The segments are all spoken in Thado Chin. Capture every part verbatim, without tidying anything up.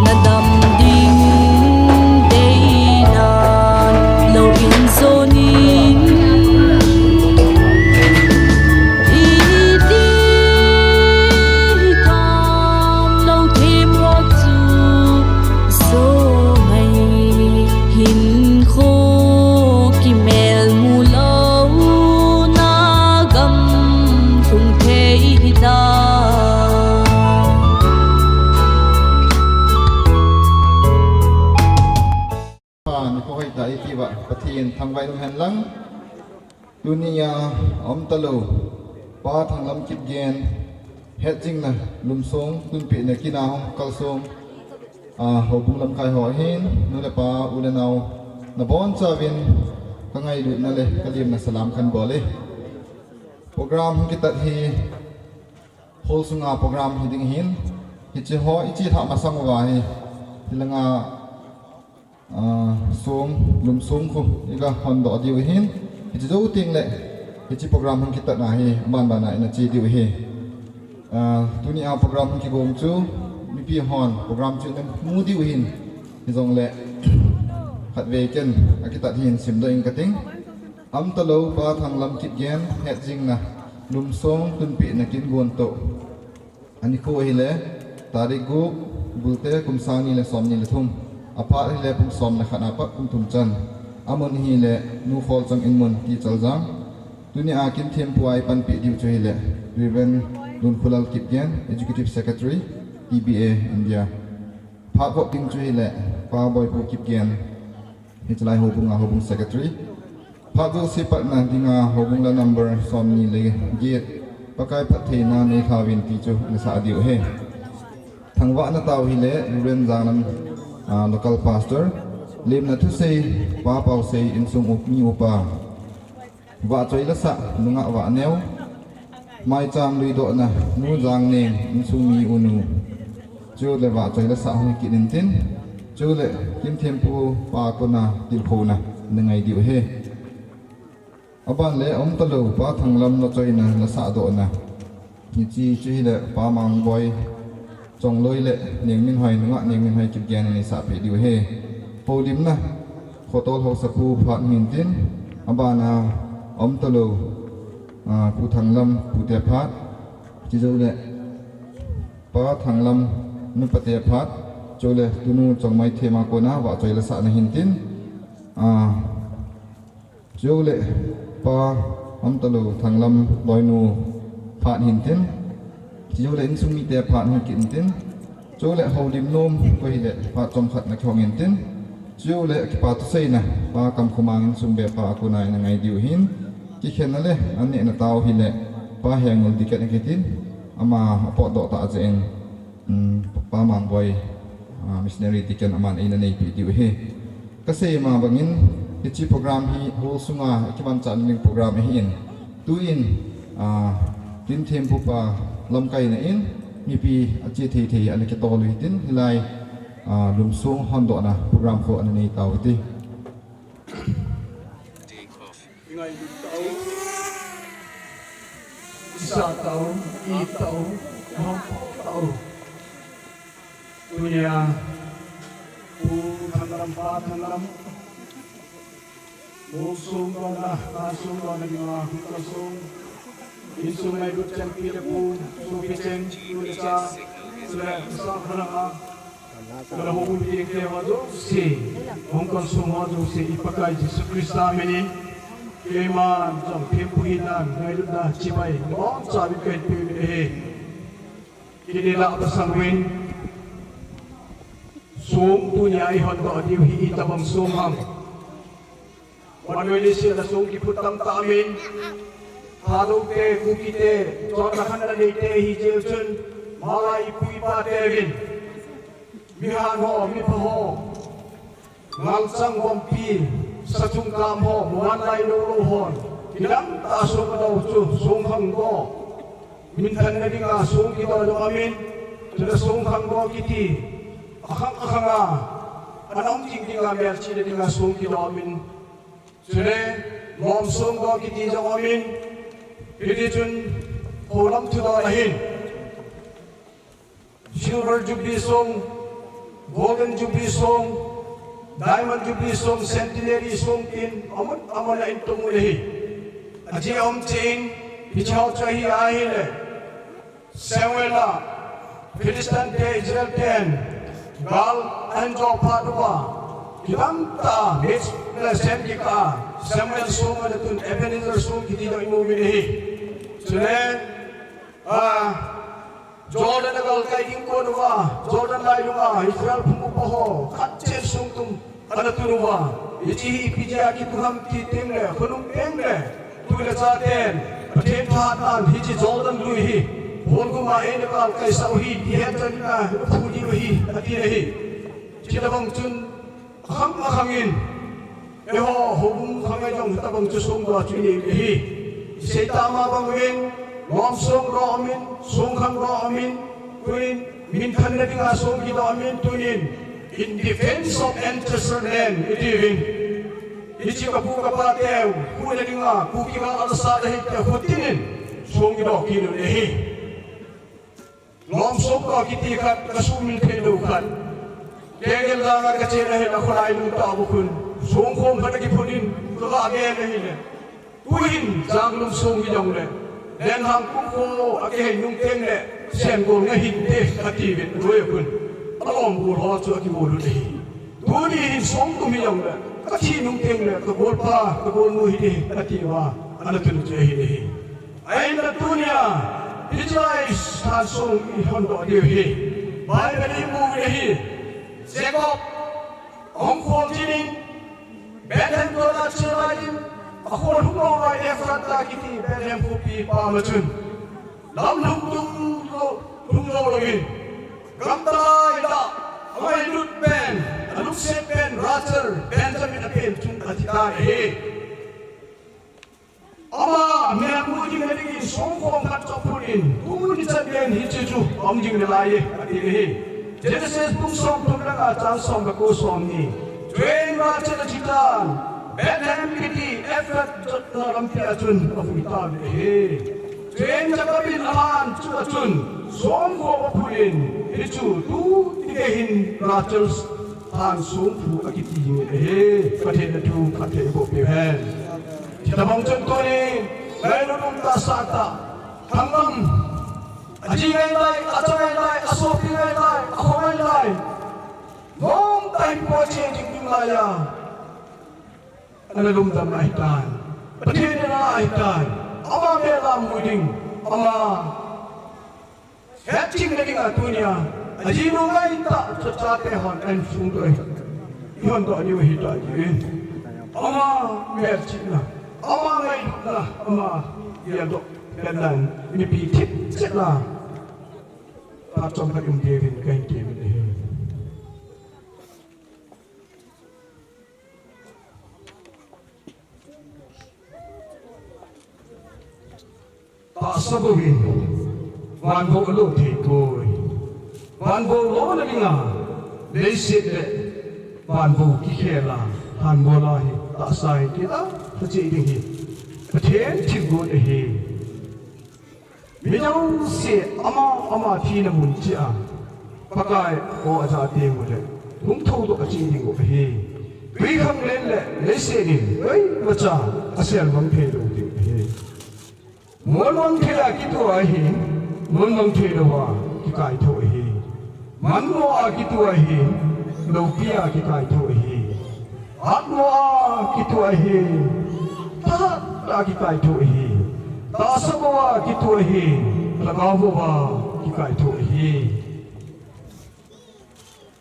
Nadam ding deidan lo in zonin, iti hitam lo themmo chu zo ngai. Hinkho kimelmu louna gam lhung thei hita. Pa, nikho hoitah iti uva Pathen thangvah in umhen lang. Tunia aumtalou Pa Thanglam Kipgen, hetjingna Lumsong tunpehna kin a hung kalsong, a, houbung lamkai ho ahin, nu le pa, u le nao, nabonchauvin kangailutna le kalemna salam kahin bol e. Program hung kitat hi hall sunga program hiding ahin, hiche ho ichelhah masang uva hi, hilanga, a, song, Lumsong khu iga hondoh diu ahin, hiche jou tengle hiche program hung kitatna hi aban bana ina che diu ahi. A, tunia program hung kigong chu mipi hon program chu ina mu diu ahin, hijongle khatvei ken akitat hi hin simdoh ing kating. Aumtalou Pa Thanglam Kipgen, hetjingna Lumsong tunpehna kin gon toh. Anikho ahile tarik gup, Bulte, kum sang ni le somni le thum. Aphat ahile pung som le khat a pat pung thum chan. Amun ahile Nu Kholchang in mun, T. Chaljang. Tunia kin thempu a ipanpi diu chu ahile Reverend Lunkholal Kipgen, Executive Secretary, T B A India. Phat vop ding chu ahile Pa Boipu Kipgen, hichelai houbunga houbung secretary. Phat jouse patna dinga houbung la number somni le get, Pakai phattheina neilhauvin ti chu nasah diu ahi. Thangvahna tao ahile Reverend Janglam, a, local pastor, lemna thusei, Pa Pausei, insung up, mi upa. Vahchoi lasah, nungah Vahneo. Maicham luidohna, Nu Jangneng, insung mi unu. Chule vahchoi lasah hung kit intin. Chule kin thempu pa kona tilkhouna nangai diu ahi. Aban le aumtalou Pa Thanglam lachoina lasahdohna. Hiche chu ahile Pa Mangboi Chongloi le Nengminhoi, nungah Nengminhoi Kipgen in eisahpeh diu ahi. Houlimna, Khotol Haosapu phat hintin, abana aumtalou, a, Pu Thanglam pute phat, chujou le Pa Thanglam nupate phat, chule Tunu Chongmaithema kona vahchoi lasahna hintin, a, Chule Pa aumtalou Thanglam loinu phat hintin. Chule insung mite phat hung kit intin. Chule houlim nom koi hile phat chomkhat nakihong intin. Chule kipa thuseina Pa Kamkhomang insung bepa a kona ina ngai diu ahin. Kikhenna le annehna tao hile Pa Hengul Deacon akitin. Ama apotdoh tah jeh in, um, Pa Mangboi, a, missionary deacon aman eina neipeh diu ahi. Kasei ma bangin, hiche program hi hall sunga ikimanchah ding program ahin. Tuin, a, kin thempu pa lamkaina in, mipi ache thei thei ana kitol u hitin, hilai, a, Lumsong hondohna program khu ana nei tau hite. Ingailut tau, isah tau, it tau, ihon tau. Tunia, Pu Thanglam, Pa Thanglam, Pu Songdon, a, Pa Songdon, a, Pu Song, insung ngailut chanpi le Pu Sopicheng, Pu Lesa, Pu Lesa, Pu Lesa, Kala ho bul ding te ho jouse, hung kalsong ho jouse, i Pakai Jesu Christa minin, keiman jong thempu hinan, ngailutna chibai, ibonchauvin kahin pe uve. Kiti lah pasal uvin, song tunia ihon doh diu hi itobang song ham. Vannoi leiset a song kiphut tamtah aumin, Thadou te, Kuki te, chonna khanna nei te hijeh chun, malai ipu ipa teuvin, mihan ho, mipha ho, ngalchang vompi, sachung kam ho, muvanlai lou lou hon, kidang tah a song adoh chu, songkhangdoh. Minthanna dinga song kidoh jong aumin, chule songkhangdoh kiti, akhang akhang a, ana um jing dinga, melchihna dinga song kidoh aumin. Chule, lom songdoh kiti jong aumin, hiti chun, holam thudoh ahin. Silver Jubilee song, Golden Jubilee song, Diamond Jubilee song, Centenary song tin amun amun a eihin tung u ahi. Ajeh aum chan, hiche ho chu ahi ahile, Samuel a Philistine te Israel ten gal ahin jo phat uva, kidang tah a Mizpah le Shen kikah a Samuel song ana tun, Ebenezer song kiti jong imu uvin ahi. Chule, a, Jordan a galkai ding kon uva, Jordan lailung a Israel phung upa ho khat cheh song tum ana tun uva. Hiche hi ipi jeh a kitu ham ti teng le, khonung teng le, tu le cha ten Pathen thahatnan hiche Jordan lui hi, holgum a eina galkai sah u ahi, ti het chan a, phu diu ahi, ati ahi. Chuti tobang chun, akhang akhang in, eiho, houbung khang a jong hitabang chu song doh chu inei u ahi. Isei tama bang uvin, lom song doh aum in, song khang doh aum in, tuin, min khanna dinga song kidoh aum in, tunin, in defense of ancestral land, iti uvin. Hiche kapu kapa teu, huhna dinga, Kuki gal asat ahi tia, hutin in, song kidoh kit un ahi. Lom song doh kiti khat, kasumil thei lou khat. Kei gel danga kache ahile, kholai lung tah uva khun, song khom khat akiphun in, kaga gel ahile, tuhin, Janglum song hijongle, Lenhang kum kho akihei nung teng le, Sengol nga hinte, ati uvin, roi a khun. Alom gol ho chu akigol u ahi. Tuni hin song tum hijongle, kathi nung teng le, kagolpa, kagolnu hite, ati uva, ana tun u chu ahi ahi. Ahinla tunia, hiche lai thansong ihon doh diu ahi. Bible in imu u ahi. Jacob, ahung khol jing in, Bethlehem toh ache lai in, akhol hung lou lai Ephrathah kiti Bethlehem khopi pam a chun, lamlhung tung lou, lhung lou louvin, gamtalai lah, angailut pen, alungset pen Rachel, Benjamin apen chung athi tai ahi. Ama melmu ding nading in song khom khat chu aphun in, tuni chan geiyin hiche chu um ding nalai e, ati ahi. Genesis bung somthum le nga chang som le ko, somni. Chuin Rachel athi tan, Bethlehem kiti Ephrathah lampi a chun avui tauve ahi. Chuin Jacob in alhan chu achun, song khom aphun in, hichu tuti geiyin Rachel thansong phu akiti jing u ahi. Pathen in athu phatthei eiboh peh u hen. Hitabang chun tuni, ngailut um tah, sah tah, thanglam, aji ngai lai, acha ngai lai, asopi ngai lai, akho ngai lai, nomtah in po che ding ding laiya, ana lungdam ahitan. Pathen in ana ahitan. Ama mel a mu ding, ama hetching nading a tunia, ajinu ngai tah, chate hon ahin sung doh e. Ihon doh diu ahi tai. Ama melchihna, ama ngailutna, ama geldoh, geldan, mipi thipchet na phat chomkhat um diuvin kahin temin ahi. Tahsa bou in van bou alo thei poi. Van bou lona dinga leiset le van bou kikhel a, hanbol a hi tahsa hi kila tha cheh ding hi Pathen thilgon ahi. Mi jouse ama ama thina mun cheh a Pakai aw aja teng uleh hung thoudoh a che ding u ahi. Twikhanglen le leiset in koimacha asel mang thei lou ding ahi. Molmang thei a kitu ahi, molmang thei lou a kikai thou ahi. Manmo a kitu ahi, loupi a kikai thou ahi. Hatmo a kitu ahi, thahat a kikai thou ahi. Tahsa bou a kitu ahi, lhagao bou a kikai thou ahi.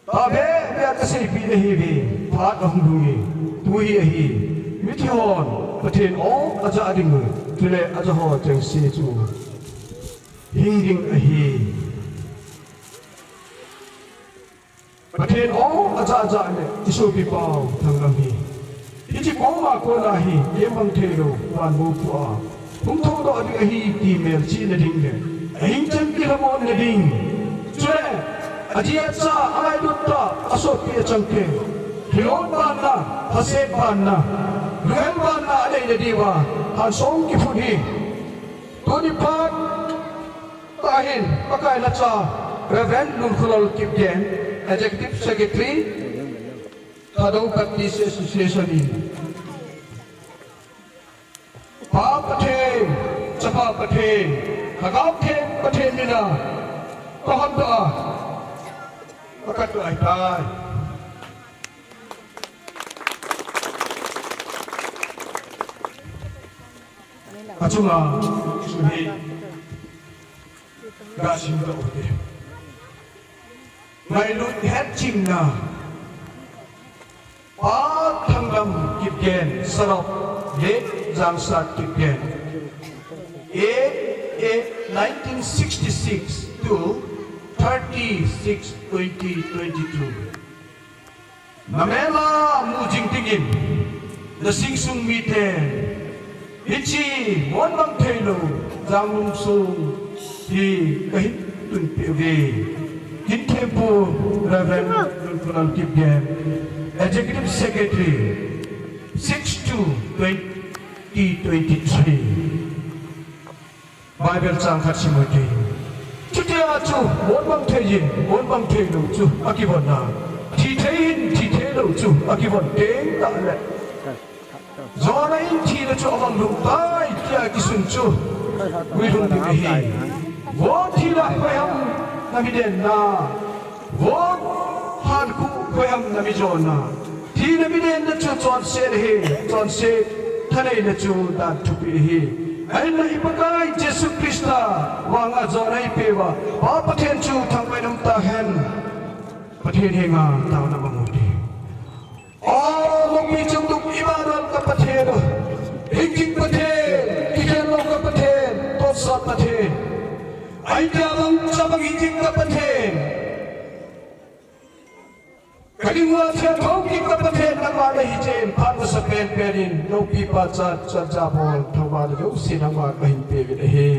Tahbeh beh a kaseipeh nahiuve, phat ahung lhung e, tu hi ahi, mithi hon Pathen aw aja ding u, chule aja ho chengse chu hing ding ahi. Pathen aw aja ja le i sopi pau thanglam hi. Hiche koma kona hi, kei mang thei lou, van bou phu a hung thoudoh ding ahi ti melchihna ding le ahing chan kilhamonna ding. Chule, aji acha, angailut tah, asopi achang keng, thilon banna, haset banna, lunghem banna aneina diuva, hansong kiphut hi. Tuni phat tah hin, Pakai lhacha Reverend Lungkhulal Kipgen, Executive Secretary, Thadou Baptist Association in. Pa Pathen, Chapa Pathen, Lhagao Theng Pathen mina kahondoh a, kakat doh ahitai. Kachunga, chu hi, gasim doh ute. Ngailut hetchenna, Pa Thangdam Kipgen, son of late Jangsat Kipgen, eight eight nineteen sixty-six to thirty-six twenty twenty-two. Namela mu jing dingin, nasing sung mite, hiche, mon mang theilou, janglum sung hi kahin tunpeh uve. Hinthempu Reverend Lungkhulal Kipgen, Executive Secretary, six two twenty twenty-three. Bible chang khat sim u hite. Chutia chu, mon mang thei in, mon mang theilou chu akivon a, thi thei in, thi theilou chu akivon teng tah le, Jonah in thina chu amang lhung tai, tia kisun chu guilhung ding ahi. Vo thina, koi ham nami denna? Vo hankhuh, koi ham nami jona? Thina mi denna chu chonset ahi, chonset thaneina chu dan thupi ahi. Ahinla i Pakai Jesu Christa vanga Jonah eipeh uva, Pa Pathen chu thangvah in um tahen. Pathen henga taona mang u hite. O, loupi chungnung Immanuel ka Pathen u, hing jing Pathen, kikhel lou ka Pathen, tohsa Pathen. Ahi tia bang, cha bang hing jing ka Pathen. Ka dinga thilthou kit ka Pathen, nangma nahi jeh in, phat masa penpen in, loupi pachat, chatjabol, thangvahna jouse nangma kahin pe uvin ahi.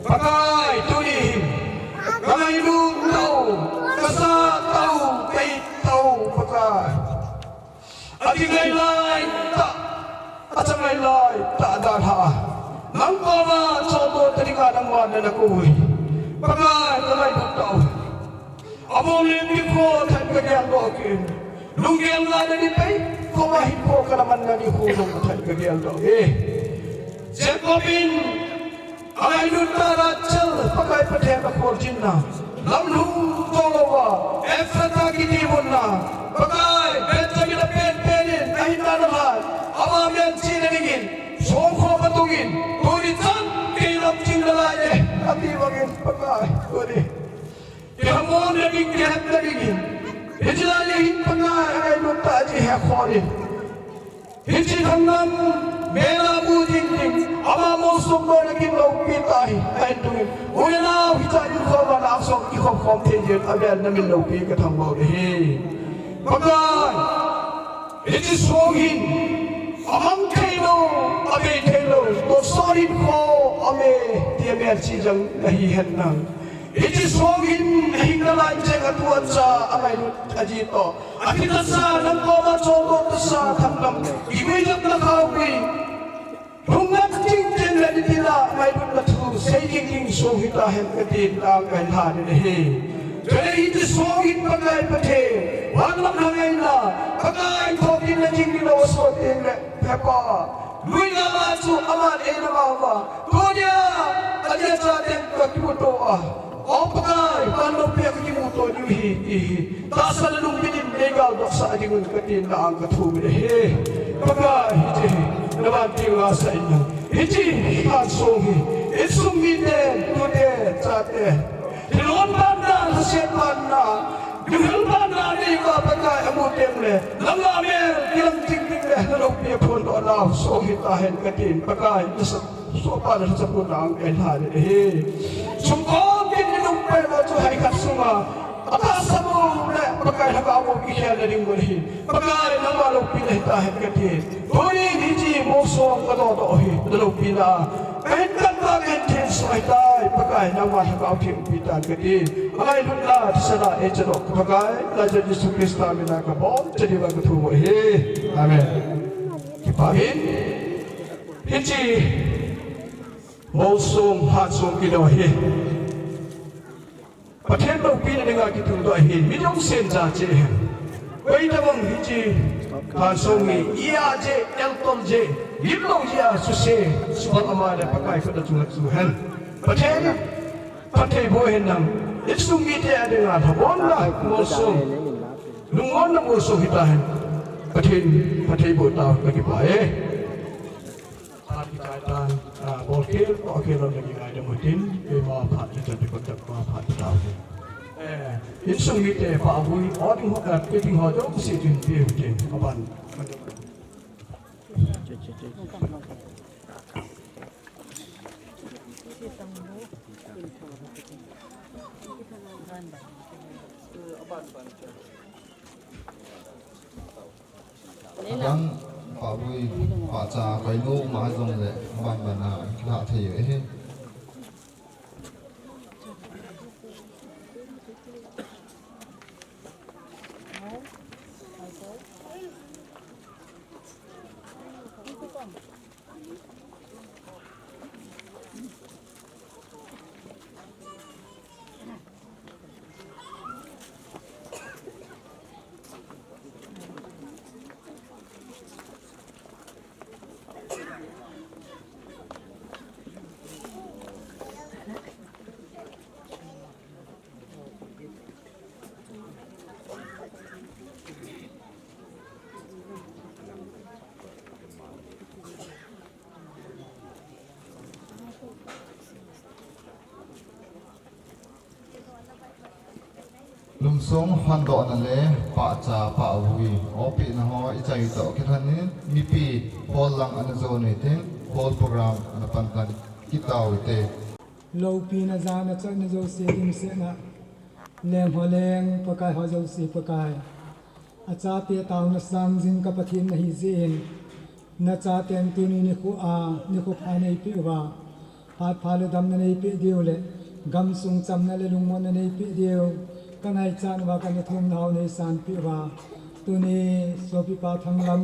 Pakai, tuni hin, ka ngailut tau, ka sah tau, ka it tau, Pakai. Ading ngai lai tah, achang ngai lai tah dalha a, nang koma chondoh ta dinga nangma nana kou uve. Pakai, ka ngailut tau. Among le mi kho than ka geldoh kit in. Lunggel na ni pei, koma hinkho ka na man na ni hu long than ka geldoh e. Jacob in, angailut tah Rachel, Pakai Pathen a kholjinna. Lamlhung tolou va, Ephrathah kiti mun na. Pakai, Benjamin a penpen in, ahinna nalhai. Ama melchihna dingin, songkhom a tungin, tuni chan, kei lam ching nalai e. Ati bangin, Pakai, tuni. Kihemna ding, kihemna dingin. Hiche lai a hin Pakai, angailut tah ji he khonin. Hiche thangnam, mela mu ding ding, ama mosung bol a kin loupi tahi, ahin tungin. U le nao, hiche in khom a na song kikhom khom thei jin, avel namin loupi ka thangvah u ahi. Pakai, hiche song hin, amang thei lou, abei thei lou, tohsa in kho, ame, ti amelchih jang, nahi hen nang. Hiche song hin, ahin nalai cheng a tu acha, angailut aji toh. Athi tasa, nang koma chondoh tasa, thangnam. Igui jat na khao gui. Lhung ngat jing jing le ni tila, ngailutna thu, sei jing jing song hita hen katin, nang kahin lha ding ahi. Chule hiche song hin Pakai Pathen. Van lam lhang ngaina, Pakai thokit na jing ni lo so teng le, phepa. Lui lama chu aman eina mama. Tunia, adia chaten ka kimuto a. O Pakai, van loupi a ka kimuto diu ahi, ti hi. Tahsa le lungput in nei galdoh sah dingun katin na ang ka thum e. Pakai, hiche hi. Na vantil ngasah in nang. Hiche hi han song hi. Insung mite, tute, chate. Thilon banna, lhaset banna, mihil banna nei uva Pakai amu teng le, nanga mel kilang ting ting le, na loupi a phondoh nau song hita hen katin Pakai, nasa sohpa le lhacha pun nang kahin lha ding ahi. Sumkong kin ni nung pen a chu hai khat sunga, atahsa mu le Pakai lhagao mu kikhel na ding mun ahi. Pakai, nangma loupina hita hen katin. Tunin hiche mosong ka dohdoh hi, na loupina. Kahin kangkang kahin thenso ahitai, Pakai, nangma Lhagao Theng umpi tan katin. Angailutna, thisana, eichadoh, Pakai, Lhacha Jesu Christa mina kabonchauva kathum u ahi. Amen. Kipah in. Hiche mosong, hatsong kidoh hi. Pathen loupina dinga kitundoh ahin, mi jong sen ja che hen. Koi tabang hiche, kan song hi, ia je, elton je, lim lou je a, suse, subal ama le Pakai khut a chunga chu hen. Pathen, Pathen bo hen nang, insung mite a dinga, lhabonna, molsong, lungmonna molsong hita hen. Pathen, Pathen bo ta, kakipah e. Phat kichai tan, ah, bol khel, toh khel lom na kingai ding utin, keima phat kichai ding utin, keima phat kichai utin. Eh, insung mite pa abui, o ding ho, eh, pe ding ho, jong si tin pe utin, aban. Adang, pahbui, pahcha, koi lou, ma jong le, ban ban a, la thei e. Lungsung hondohna le pahcha pahvui, opehna ho ichai toh kilhon in, mipi hall lang ana jon u hitin, hall program ana pan tan, kit tau hite. Loupina jana chonna jouse dimset na, leng ho leng, Pakai ho jouse Pakai. Achate taona sang jing ka Pathen nahi jeh in, nachaten tuni nikho a, nikho pha neipeh uva, phat pha le damna neipeh diu le, gamsung chamna le lungmonna neipeh diu, ka ngaichat uva ka nathumna ho neisanpeh uva, tuni sopipa Thanglam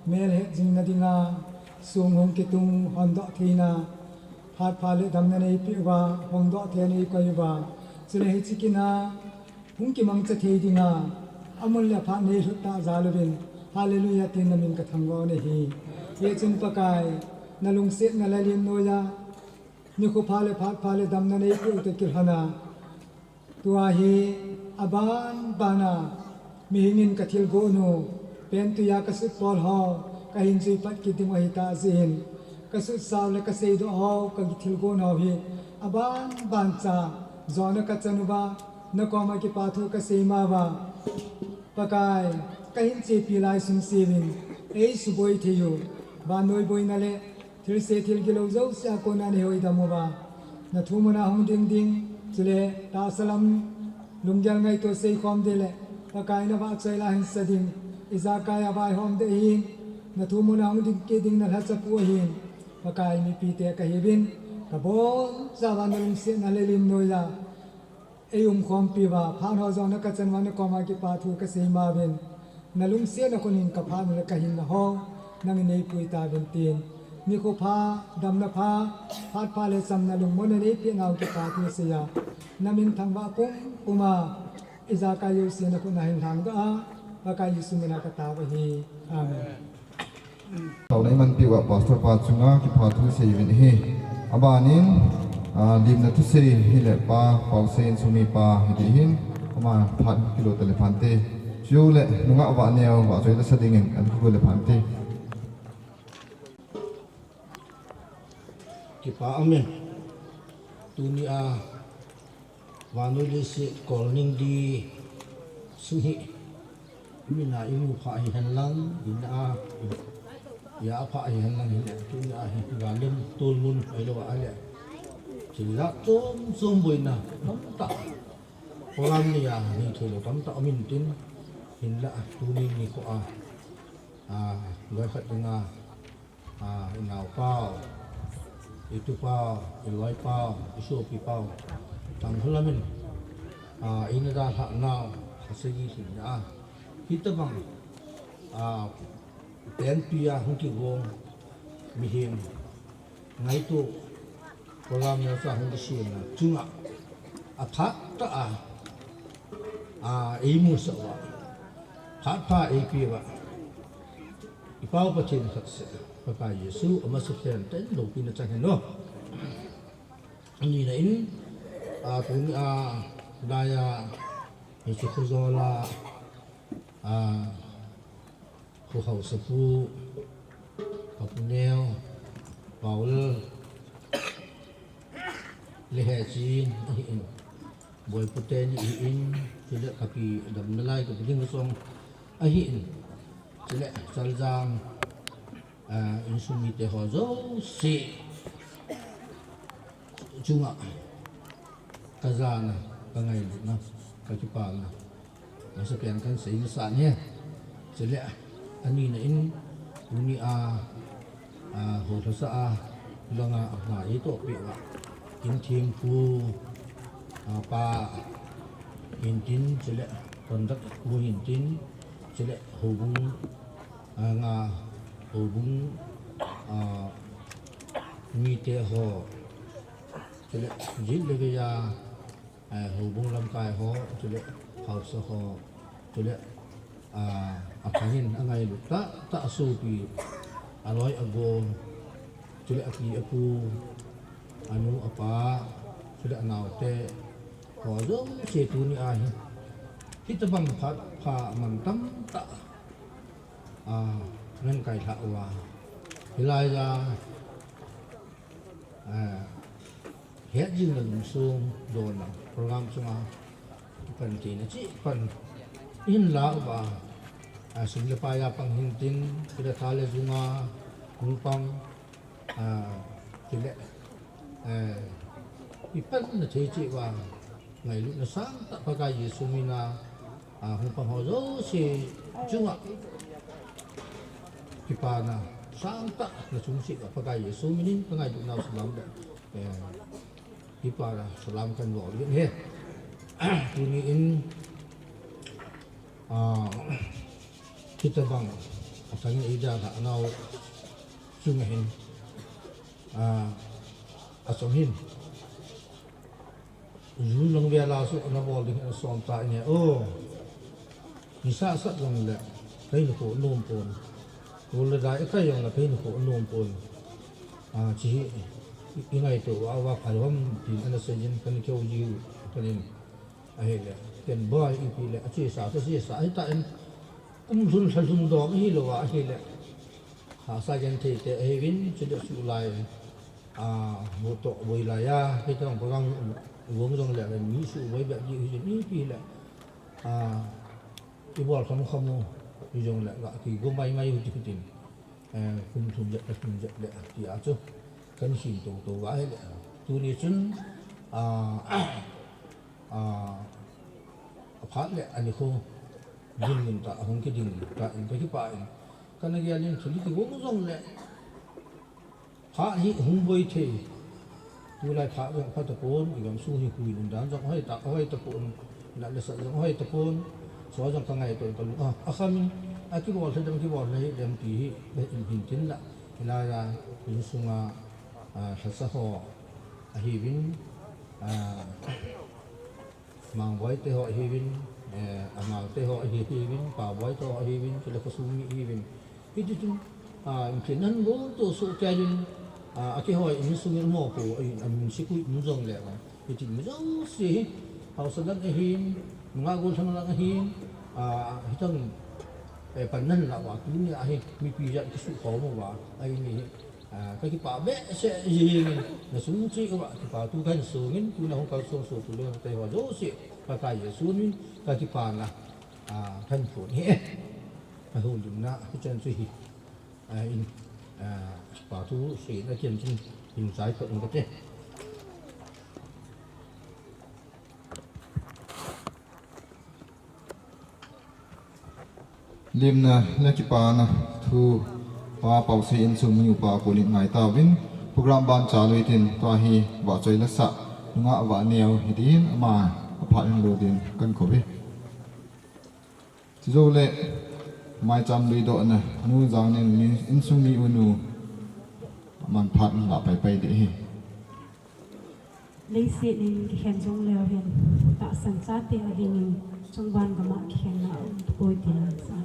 melhet jingna dinga, song hung kitung hondoh theina, phat pha le damna neipeh uva, hongdoh thei neikoi uva, chule hiche kin a, hung kimangcha thei dinga, amun le aphat neilhut tah jal uvin, Hallelujah tin namin kathangvah u ahi. Hichun Pakai, nalungsetna le lim noiya, nikho pha le phat pha le damna neipeh u toh kilhon a, tua hi aban ban a, mihing in kathilgon u, pentwi a kasut pol ho, kahin jui pat kit ding u ahitah jeh in, kasut sao le kaseidoh ho, kathilgon ho hi, aban ban cha, jona kachan uva, nakoma kipa thu kasei ma uva, Pakai, kahin chepi lai sung seuvin, eisuboi thei u, vannoi boina le, thilse thilgilou jouse a kona neihoidam uva, nathumuna hung ding ding, chule tahsa lam lunggel ngaito seikhom ding le, Pakai navahchoi la hinsa ding, ijakai a vaihom ding ahin, nathumuna hung ding kit ding nalhacha pu ahin, Pakai mipite kahiuvin, kabonchauva nalungsetna le lim noiya, eiumkhompi uva, phat ho jona kachan uva nakoma kipa thu kasei ma uvin, nalungsetna khun in kaphat le kahinna ho, nangin neipui tauvin tin, nikho pha, damna pha, phat pha le chamna lungmonna neipeh nau kipa thu seiya, namin thangvah pumpum a, ijakai jouse nakhut a hin lhangdoh a, Pakai Jesu mina katao ahi. Amen. Taona imanpi uva Pastor pa chunga kipathu seiyuvin ahi. Abanin, ah, limna thusei hile pa, Pausei insung mipa hiding ahin, ama phat kilo tale phante. Chule, nungah Vahneo, vahchoi lasa dingin, ana kigo le phante. Kipa amen. Tunia, vannoi leiset kolning di sung hi, mina imu pha hihen lang, ina a, ia pha hihen lang hile, tunia hi, galem tolmun, ahilouva ahile. Thil jat chom chom boina, tamtah. Program nia, nei theilou tamtah, amin tin, hinla, tuni nikho a, a, loi khat dinga, a, inaopau, itupau, iloipau, isopipau, Tangkhul lamin, a, ina dalhah nau, asagi hinna a. Hitobang, a, pentwi a hung kigong, mihem, ngaito, program neocha hung kisemna chunga, Athat tah a, a, eimusah uva, phat pha eipeh uva, i Pa u Pathen khat seh, Pakai Jesu, amasapen tah in loupina chang hen o. Anina in, a, tuni a, dai a, hiche khojol a, a, Kho haosapu, ka pu neo, Paul, le Hechin, ahin. Boipu teni ahin, chule ka pi damna lai, ka pi ding song, ahin. Chule Chaljang, ah, insung mite ho jouse chunga, ka jana, ka ngailutna, ka kipana. Amasapen kahin sei masa e. Chule, anina in, tuni a, a, hou lhasah a, langa, a, eitoh peh uva, Kinthempu, a, pa, hintin, chule, conduct pu hintin, chule, houbung, a, nga, houbung, a, mite ho, chule, jin le geiya, eh, houbung lamkai ho, chule haosa ho, chule, ah, athangin angailut tah tah, asopi, aloi agol, chule api apu, anu apa, chule anaote ho jouse tuni a hi, hitobang phat pha man tamtah, ah, ngan kai lhah uva, hilai a, ah, hetjingna lungsung donna program chunga pan theina cheh pan in la uva, a, sum le pai a pang hintin, chule tha le jung a hung pang, a, chule, eh, i panna thei cheh uva, ngailutna sangtah Pakai Jesu mina, a, hung pang ho jouse chunga kipana sangtah na chungchang a Pakai Jesu minin ka ngailutnau salam le, eh, kipana salam kahin bol uvin ahi. Tuni in, a, hitobang athangin eidalhah nau chunga hin, a, achom hin. Jun lang vel a chu ana bol ding ana som tan ahi. O, nisa asat jongle kahin kho nom pon. Gol le dai akai jongle kahin kho nom pon. A, hiche hi i, i ngaito uva, uva phai ham tin ana seijin, kahin kihou jiu, kahin. Ahile, ken boi ipi le, achesa, achesa, ahitan. Kum lhun, lha lhun dom ahilouva, ahile. Hahsa genthei te ahiuvin, chule sulai, a, bu toh boi laiya, hitobang program gong jongle, mi suboi bep ji hi, mi pi le, a, ibol kham kham u, hijongle, ga kigong mai mai u ti tin, eh, kum thum jet, thum jet le, tia chu, kahin sim tou tou va ahile, tuni chun, a, a, aphat le anikho, dinmun tah, ahung kiding tah in, ka kipah in, kana gel in, thil kigong jongle, phat hi hung boi thei. Tulai phat jong phatapon, i gamsung hi huinun dan jong hoi ta, hoi tapon, la le sa jong hoi tapon, so jong ka ngaito ka lung a, akham in, akibol thei dem, kibol thei dem ti hi, le in hin tin la, hilai a, insunga, a, lhasa ho, ahiuvin, a, Mangboi te ho ahiuvin, eh, Amau te ho ahi, ahiuvin, Paboi te ho ahiuvin, chule khosung mi ahiuvin. Hiti chun, a, in kin nan go to so kya jun, a, akihoi in sung in mo ko, a, in, a, min si kui in jong le, a. Hiti mi jong si hi, hausa lang ahin, nga go thang lang ahin, a, hitang, eh, pan nan la wa, tuni ahi, mipi jat kisu ko mo wa, ahi ni hi. A, ka kipah behseh jingin, na sung cheh uva, kipah thu kahin songin, tuna hung kalsong sopi le, kei ho jouse, Pakai Jesu min, ka kipana, a, kahin phong ahi. Ka houlimna, hichan chu hi, a, in, a, kipah thu seina kiam chun, in chai phat in kate. Limna le kipana thu Pa Pausei insung mi upa konin ngai tauvin, program ban chalu hitin, tua hi vahchoi lasa, nungah vahneo hitin ama aphat in lo din kahin kou e. Chujou le maicham lui dohna, Nu Jangnen insung mi unu manphat in la pai pai ding ahi. Leiset in kikhen jong leu hen, tahsan chate a dingin chungvang gam a kikhenna um tapoi tina sa.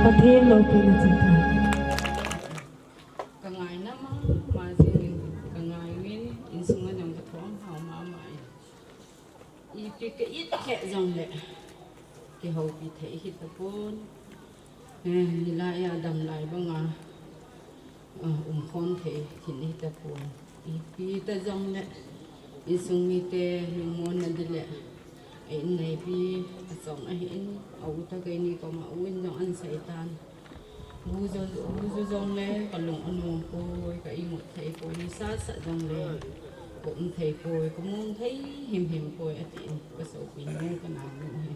Pathen loupina chingthei. Ka ngaina mama jingin, ka ngai uvin, insung a jong ka thom hao mama in. Ipi ka it keh jongle, kihoupi thei hita pon. Eh, hilai a damlai banga, ah, umkhom thei hin hita pon. Ipi ta jongle, insung mite lungmonna ding le, a inneipi, achong ahin, a u toh keini koma u in jong ahin sei tan. Bu jo, bu jo jongle, ka lung anom poi, ka imut thei poi, nisa sah jongle, ka um thei poi, ka mong thei himhim poi, atin, ka sopinu, ka naonu hi.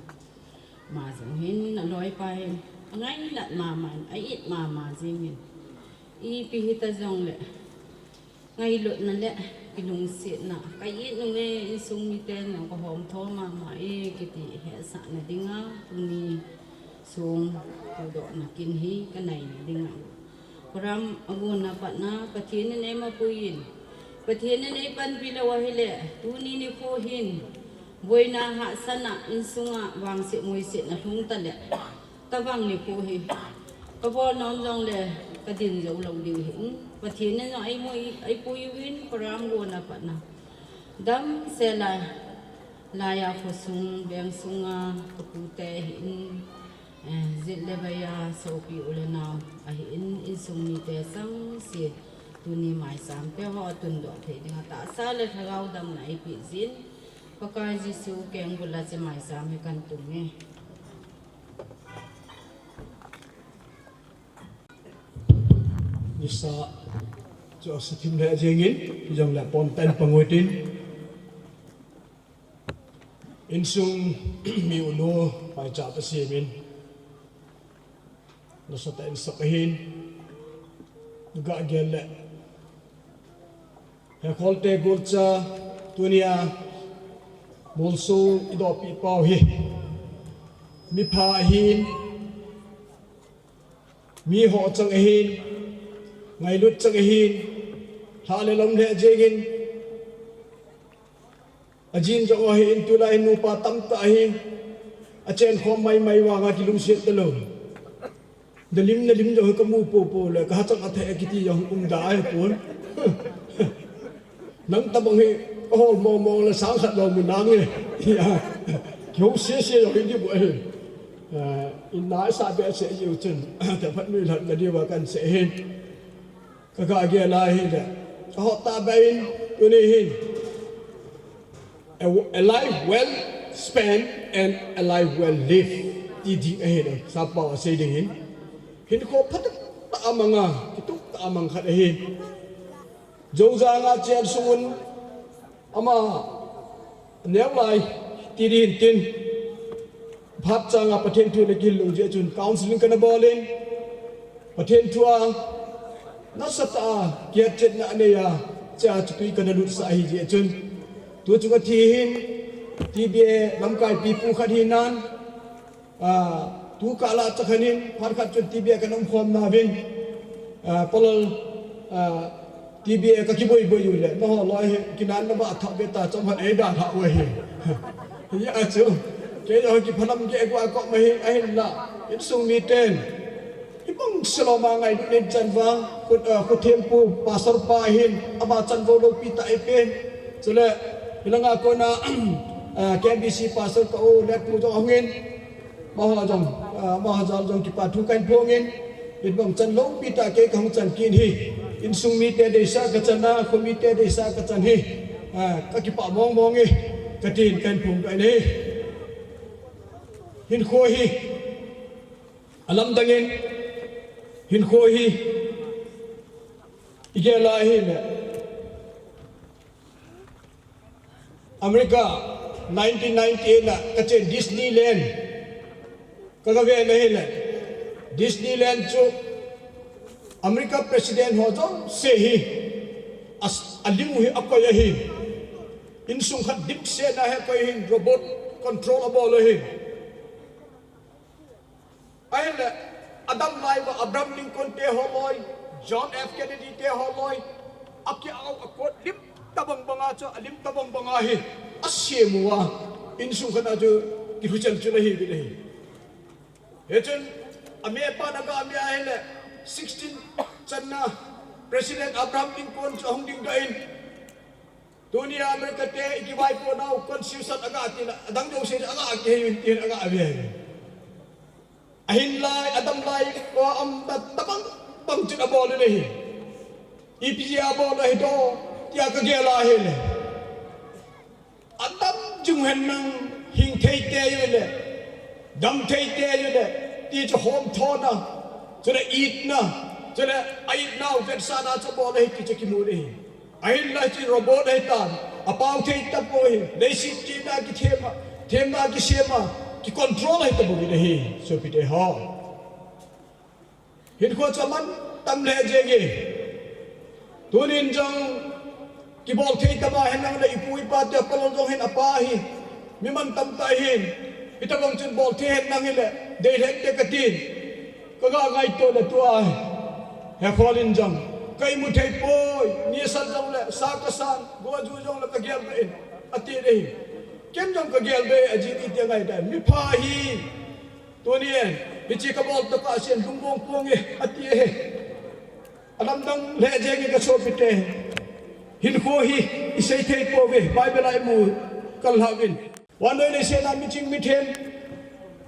Ama jong hin, aloipa hin, angainat mama in, a it mama jingin. Ipi hita jongle, ngailutna le kilungsetna, ka it nunge, insung miten jong ka hom thom mama e, kiti hetsahna dinga, tuni sung pudohna kin hi ka neina dinga. Program a gonna patna, Pathen in eimapui in, Pathen in eipanpi lou ahile, tuni nikho hin, boina hahsatna, insunga vangset moisetna lhung tale, tabang nikho hi, ka bol nom jongle, ka din jou lou ding ahin, Pathen in jong eimui, eipui uvin, program gonna patna. Damsel a, laiya khosung, veng sunga, ka pute ahin, eh, jet le vaiya, sopi u le nao ahin, insung mite sangse, tuni maicham peh ho atundoh thei dinga tahsa le lhagao damna eipeh jin, Pakai Jesu keng bula hiche maicham hi kan tunge. Nisa chu asa thim lheh jengin, hijongle pon tah in pang utin. Insung mi unu paicha pa semin. Nasatah in sap ahin. Ga gel le. Hekholte golcha tunia molso idohpi pau hi. Mipha ahin. Miho chang ahin, ngailut chang ahin, lha le lom lheh jengin, ajin jong ahin, tulai nupa tamtah ahi, achen khom maimai vanga kilungset talou. Nalim, nalim jong hi kamu popo le, kahachang athei kiti jong umda ahipon. Nang tabang hi, kahol mong mong le sang khat lou mu nange. Kihou sese jong hi di bu ahi. Ah, in nai sa behseh jiu chun, taphat nuilhatna diuva kahin sei ahin. Ka ga gel a ahile, ka hot tah beh in, tuni hin. A, a life well spent and a life well lived. Ti ding ahin, sappao a sei ding hin. Hinkho phatah a manga, kitup tah a mang khat ahin. Joujang a cheng sungun, ama neo lai ti ding hin tin, phat chang a Pathen thu le kihil lou jeh chun counseling kana bol in, Pathen thu a nasatah a kihetchetna anei a, chea chu tui kana lutsah ahi jeh chun, tu chung a thi hin, T B A lamkai pipu khat hinan, Ah, tu kah lah chakhan in, phat khat chun T B A kana umkhom nauvin, ah, palal, ah, T B A ka kiboi boi u le, naho loi hi, kinan na ba thah be ta, chomkhat ei da thah u ahi. Hia chu, kei jong kiphalam kei a koma hi, ahinla, insung miten. Hibang seloma ngailut nei chan vang, khut, ah, Khuthem pu, pastor pa ahin, ama chan vo loupi tah eipen. Chule, hilanga kona, ah, K B C pastor ka u, le pu jong ahungin. Amaho jong, ah, amaho jal jong kipa thu kahin phong in, hibang chan loupi tah kei kahung chan kit hi. Insung mite deisah kachan a, kho mite deisah kachan hi. Ah, kakipah mong mong e, katin kahin phong kahin e. Hinkho hi, alamdang in, hinkho hi, igel a ahile. America, nineteen ninety-eight a kachen Disneyland. Kaga ve na hile. Disneyland chu America President ho jouse hi as, alim u hi akoi ahi. Insung khat dimset na hi akoi ahin, robot control abol ahi. Ahile, adam lai uva Abraham Lincoln te holoi, John F Kennedy te holoi, akiau akot lim tabang banga chu, alim tabang banga hi, asem uva, insung khat a chu, kilhuchel chu ahi, ahi. Hichun, Amepa na ga me ahile sixteen channa President Abraham Lincoln chu ahung dingdoh in. Tunia America te ikivaiponau constitution aga tila, adang jouse aga kihei in tin aga ve. Ahin lai, adam lai, ko am ta, tabang, bang chun abol u ahi. Ipi jeh a abol u ahi doh, tia kagel a ahile. Adam jung hen nang hing thei tei u le, dam thei tei u le, ti chu hom thona, chule itna, chule a itnau vetsahna chu abol u ahi ti chu kimu u ahi. Ahinla hiche robot ahitan, apao thei tapoi, leiset china kithema, themna kisema, kicontrol ahi tapouvin ahi, sopite ho. Hinkho chu amantam lheh jenge. Tunin jong kibol thei tama hen lang le ipu ipa te palol jong hin apa hi. Mi mantam tah hin. Hitobang chun bol thei hen lang hile, dei lheh te katin. Kaga ngaito le tua hi. He kholin jong. Ka imu thei poi, nisat jong le, sa kasan, go ju jong le kagel in. Ati dei. Ken jong kagel dei, ajih dei tia ngai dai. Mipha hi. Tunin, hiche kabol tokah sen lungbong ponge, ati e. Alamdang lheh jenge kasopite. Hinkho hi, isei thei pouve, Bible a imu kal lhauvin. Vannoi leiset a miching mithem,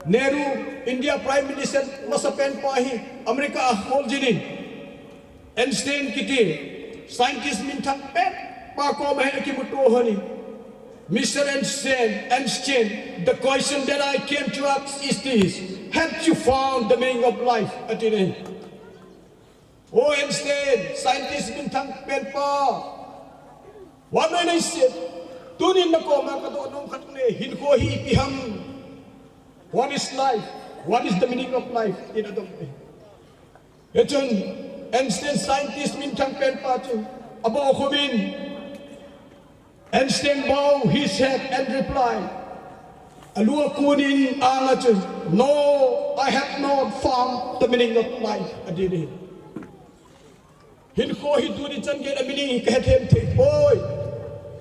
Nehru, India Prime Minister masapen pa hi, America a hol jin in. Einstein kiti, scientist minthang pen pa koma hin akimuto lhon in. Mister Einstein, Einstein, the question that I came to ask is this, have you found the meaning of life? Ati e. O Einstein, scientist minthang pen pa. Vannoi leiset. Tunin nakoma kadoh nom khat le, hinkho hi ipi ham. What is life? What is the meaning of life? Tin adong e. Hichun Einstein scientist minthang pen pa chu abohkhumin, Einstein bow his head and reply. Alu akunin anga chun, "No, I have not found the meaning of life," ati e. Hinkho hi tuni chan gei a meaning hi kahethem thei poi.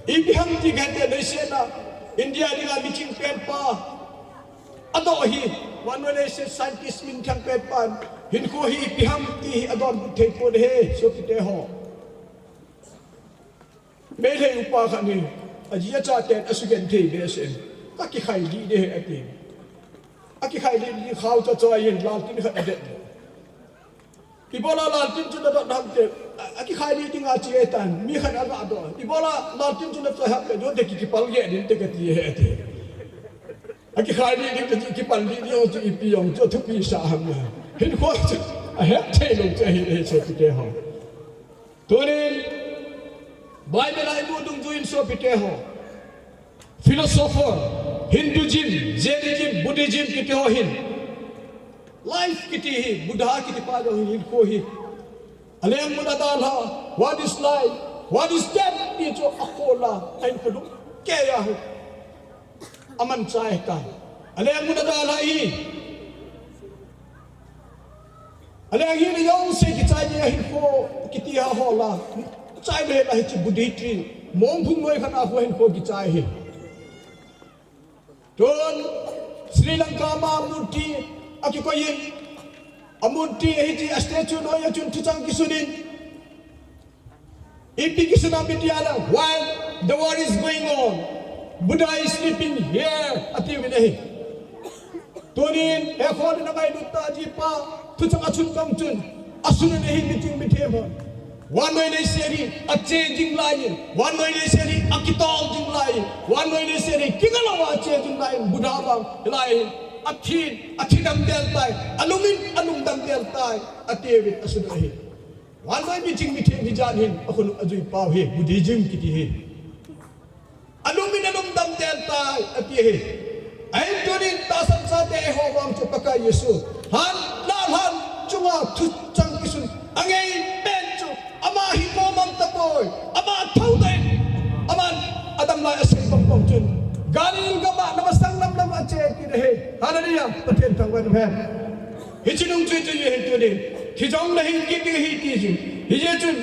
Ipi ham ti kahethem thei sela. India dinga miching pen pa. Adoh hi, vannoi leiset scientist minthang pen pan, hinkho hi ipi ham ti hi adonbut thei pon ahi, sopite ho. Meitei upa khat hi, aji achaten asugenthei behseh in, kakikhai lih ding ahi ati. Akikhai lih ding khao cha choi in, laltin khat adet. Ibola laltin chu nadot ham ti, a, akikhai lih ding achi e tan, mi khat aga doh. Ibola laltin chu nachoi ham ti, jo te ki, kipal ge din te kati e ati. Akikhai lih ding kati, kipal lih ding chu ipi jong chu thupi sa ham na. Hinkho chu, ahet thei lou chu ahi, ahi sopite ho. Tunin, Bible a imu dungjuiyin sopite ho. Philosopher, Hinduism, Jainism, Buddhism kiti ho hin. Life kiti hi, Buddha kiti pa jong hin, hinkho hi. Aleng mun adalha, what is life? What is death? Ti chu akhol a, ahin kholung keiya hi. Aman chai tai. Aleng mun adalha hi. Aleng hi le jong se kichai ni ahin kho kiti a hol a. Chai le la hiche Buddhist monk phung noi khat a kho hin kho kichai hi. Tun Sri Lanka ma murti akikoi in. A murti hiche a statue noi a chun thuchang kisun in. Ipi kisun ham iti le, while the war is going on, Buddha is sleeping here, ati uvin ahi. Tunin, he kholin angailut tah jipa, thuchang achun bang chun, asun in ahi miching mithem hon. Vannoi leiset hi ache jing lai in, vannoi leiset hi akitol jing lai in, vannoi leiset hi kinga lou a ache jing lai in, Buddha vang, hilai in, athin, athi dam del tai, alungin, alung dam del tai, ati uvin asun ahi. Vannoi miching mithem hijat hin, akhonung ajui pau hi, Buddhism kiti hi. Alungin alung dam del tai, ati hi. Ahin tunin tahsan chate ho vang chu Pakai Jesu. Han, la han, chunga thuchang kisun. Angei pen chu, ama hi momang tapoi. Ama thou dai. Aman, adam lai asei bang bang chun. Galil gama, namasang lam lam ache kit ahi. Hallelujah. Pathen thangvah in um hen. Hiche nung chu chu ye hin tunin. Thi jong nahin kit ding ahi ti jing. Hijeh chun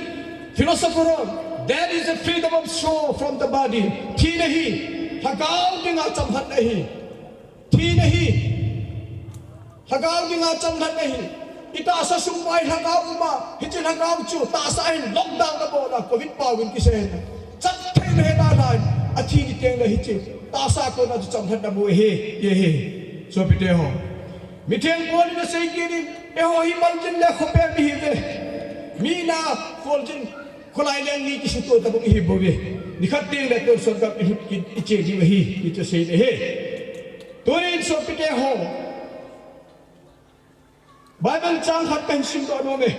philosopher ho, that is the freedom of soul from the body. Thina hi, lhagao dinga chamlhatna ahi. Thina hi. Lhagao dinga chamlhatna hi, itahsa sung uva hi lhagao uma, hiche lhagao chu tahsa hin lockdown abol a, covid pao in kisei na. Chat thei nahet nalai, athi ding tengle hiche tahsa kona chu chamlhatna mu ahi, ti ahi. Sopite ho, Mithiang Paul in asei kit in, eiho hi maljin le khopi mi ihiuve. Mi na kholjin, kholai leng mi kisuto tabang ihi bouve. Nikhat tengle tonsot gam ilut kit iche diu ahi, ti chu asei in ahi. Tunin sopite ho, Bible chang khat kahin simdoh nom e.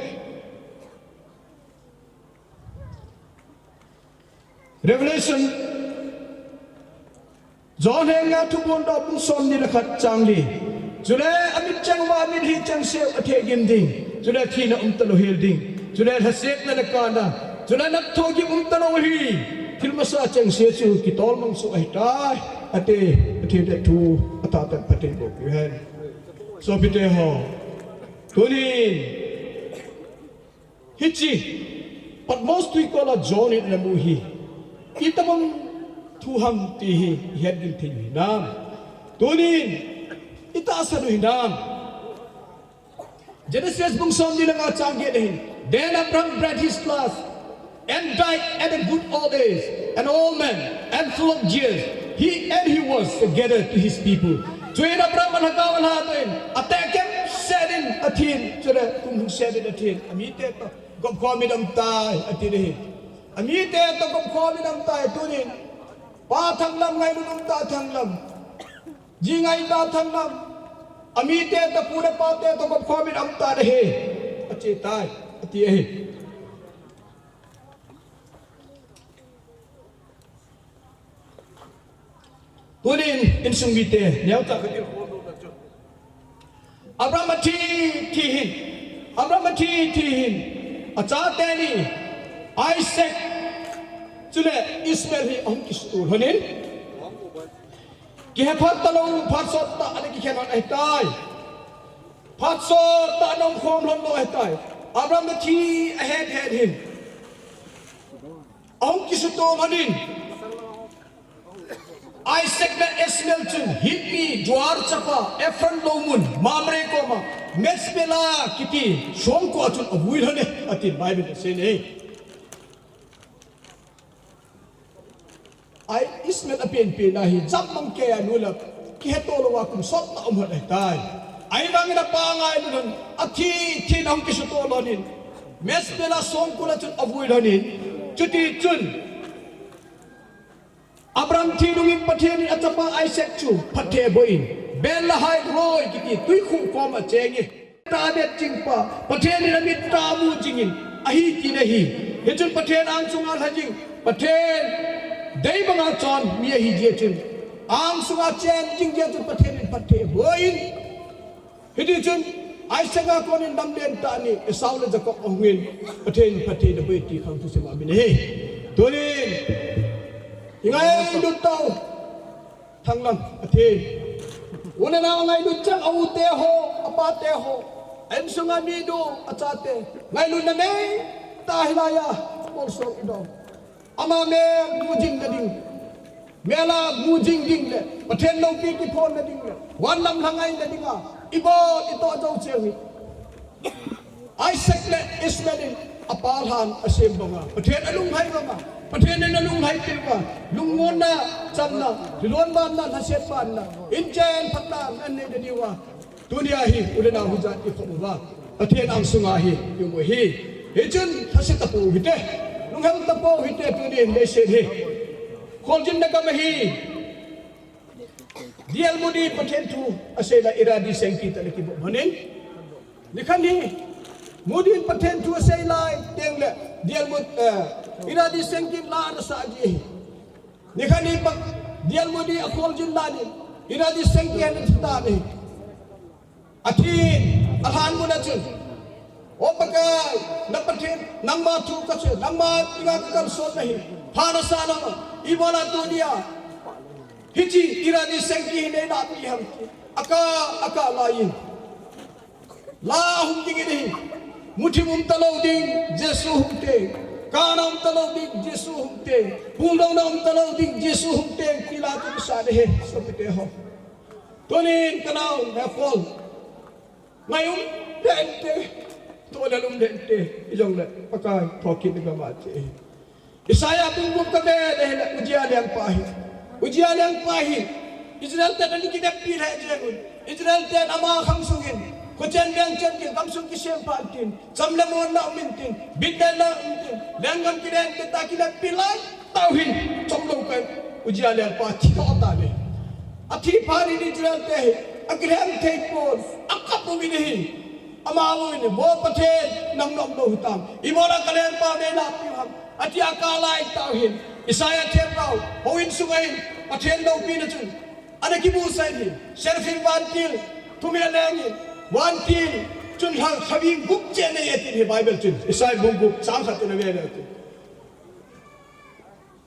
Revelation, John henga Thuphondoh bung somni le khat chang li. Chule amit cheng uva mitlhi chengseu atheh gim ding. Chule thina umtalou hel ding. Chule lhasetna le kana. Chule napthoh gim umtalou hi. Thil masa chengse chu kitol mang soh ahitai. Ati, athi le thu, atahtan Pathen in eiboh piu hen. Sopite ho, tunin, hiche Patmos twikol a John in ana mu hi, itobang thu ham ti hi ihet gil thei u hinam? Tunin, itahsan u hinam? Genesis bung somni le nga chang get ahin. Then Abram breathed his last and died at a good old age, an old man and full of years. He and he was gathered to his people. Chuin Abram alhagao alha doh in, ateh kemset in athin, chule kum lhungset in athin, amite toh gopkhom in aum tai, ati ahi. Amite toh gopkhom in aum tai, tunin. Pa thanglam, ngailut um tah thanglam. Ji ngai tah thanglam. Amite toh, pu le pate toh gopkhom in aum tai ahi. Ache tai, ati ahi. Tunin insung mite, neocha khat in, Abraham athi, thi hin. Abraham athi, thi hin. Achate ni, Isaac, chule Ishmael hi ahung kisuto lhon in. Kihe phat talou, phat sot tah ana kikhen lhon ahitai. Phat sot tah ana umkhom lhon lou ahitai. Abraham athi ahet het hin. Ahung kisuto lhon in. Isaac le Ishmael chun Hit mi Gerar chapa Ephron loumun Mamre koma Machpelah kiti songkul a chun avui lhon e, atin Bible in asei e. Ai, Ishmael apenpen a hi, jam mang kei a nu le, kihetto louva kum sot tah aum lhon ahitai. Ahivangin apa ngailut lhon, athi, thi in ahung kisuto lhon in, Machpelah songkul a chun avui lhon in, chuti chun, Abraham thi nungin Pathen in achapa Isaac chu phatthei aboh in, Beer-lahai-roi kiti twikhuh koma acheng e. Tah adet jing pa, Pathen in amit tah a amu jing in, ahi tina ahi. Hichun Pathen angsunga alha jing, Pathen dei banga chon mi ahi jeh chun, angsunga achen jing jeh chun Pathen in phatthei aboh in, hiti chun, Isaac a konin lamlen tah ni, Esau le Jacob ahungin, Pathen in phatthei aboh e ti khang thusim a um in ahi. Tunin, ingailut tau, thanglam, athin. U le nao ngailut chang, a u te ho, a pa te ho, a insunga mi nu, achate, ngailutna nei tah hilai a, bolsoh idong. Ama mel mu jing nading, mel a mu jing ding le, Pathen loupi kiphon nading le, van lam lhangai nading a, ibol itoh jou cheh hi. Isaac le Ishmael in apa lhan asem banga, Pathen alunglhai banga, Pathen in alunglhai peh uva, lungmonna, chamna, thilhon vanna, lhaset vanna, inchen phatna, an nei nadiu a. Tunia hi, u le nao hijat ikhop uva, Pathen angsunga hi, i um u ahi. Hichun, lhase tapou hite, lunghel tapou hite, tunin, leiset hi kholjinna gam ahi. D L Moody in Pathen thu asei lai, Ira Di Sancti tah le kibol lhon in. Nikhat hi, Moody in Pathen thu asei lai, teng le, D L Moody, eh, Ira Di Sancti la ana sah ji ahi. Nikhat hi pa, D L Moody akholjin lai in, Ira Di Sancti hin athi tan ahi. Athi, alhan mun a chun, O Pakai, na Pathen, nangma thu kasei, nangma dinga kakalson nahi. Pha nasa nang, ibola tunia hiche Ira Di Sancti hi nei nati ham. Akah, akah lai in. La hung ding in ahi. Muthim um talou ding, Jesu hung teng. Kana um talou ding, Jesu hung teng. Puldouna um talou ding, Jesu hung teng. Ti la tu sa de he, sopite ho. Tunin ka nao, he khol. Ngai um lente, tolel um lente, hijongle Pakai thokit gam a che. Isaiah bung gup kave le hile Uzziah lengpa hi. Uzziah lengpa hi Israel ten ana kineppi lheh jeng un. Israel ten ama khang sung in, khochen veng chen kin, gamsung kisem pha intin, cham le monna um intin, bit le la um intin, lenggam kilen kit a kineppi lai tah u hin, chomlou kai Uzziah lengpa thi tho ta le. Athi phat in Israel te hi akilhem thei pon, akap um in ahi. Amavang in, Vo Pathen, nang nom lou hitam. Ibola kalengpa ve na piu ham, atia kap lai tah u hin, Isaiah themgao, houin sunga hin Pathen loupina chun ana kimusah in ahi. Seraphim vantil thum hi aleng in, vantil chun lha, lhaving gup cheh anei e tin ahi Bible chun. Isaiah bung gup chang khat chun ave le tin.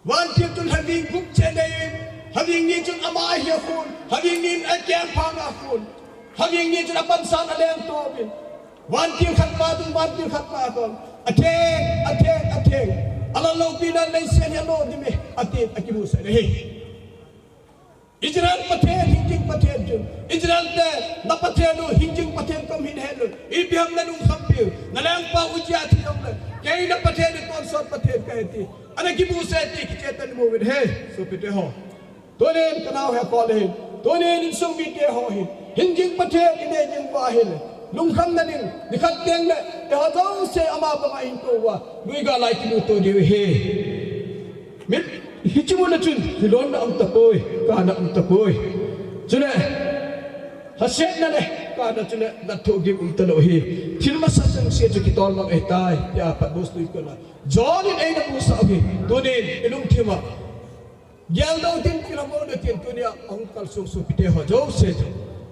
Vantil chun lhaving gup cheh anei in, lhaving ni chun ama ahi akhun, lhaving ni in akeng phang akhun, lhaving ni chun apansan aleng to in, vantil khat pa chun vantil khat pa akhun, atheng, atheng, atheng, alal loupina leiset hi alo ding e, atin akimusah in ahi. Israel Pathen, hingjing Pathen chun, Israel te, na Pathen u hingjing Pathen kaum hin hen u. Ipi ham na lungkham piu, na lengpa Uzziah thi jongle, kei na Pathen hi tonsot Pathen kahi ti ana kimusah e ti kicheh tah in imu uvin ahi, sopite ho. Tunin kanao he kol hin, tunin insung mite ho hin, hingjing Pathen inei jing uva ahile, lungkhamna ding, nikhat teng le, eiho jouse ama banga ihin tou uva, lui gal a ikimuto diu ahi. Mit, hiche mun a chun, lhilonna um tapoi, kana um tapoi. Chule, lhasetna le, kana chule, natthoh gim um talou ahi. Thil masang jouse chu kitol mang ahitai, tia Patmos tui kona John in eina musah u ahi. Tunin, ilungthim a geldoh utin, kilhamon utin, tunia ahung kalsong sopite ho jouse chu,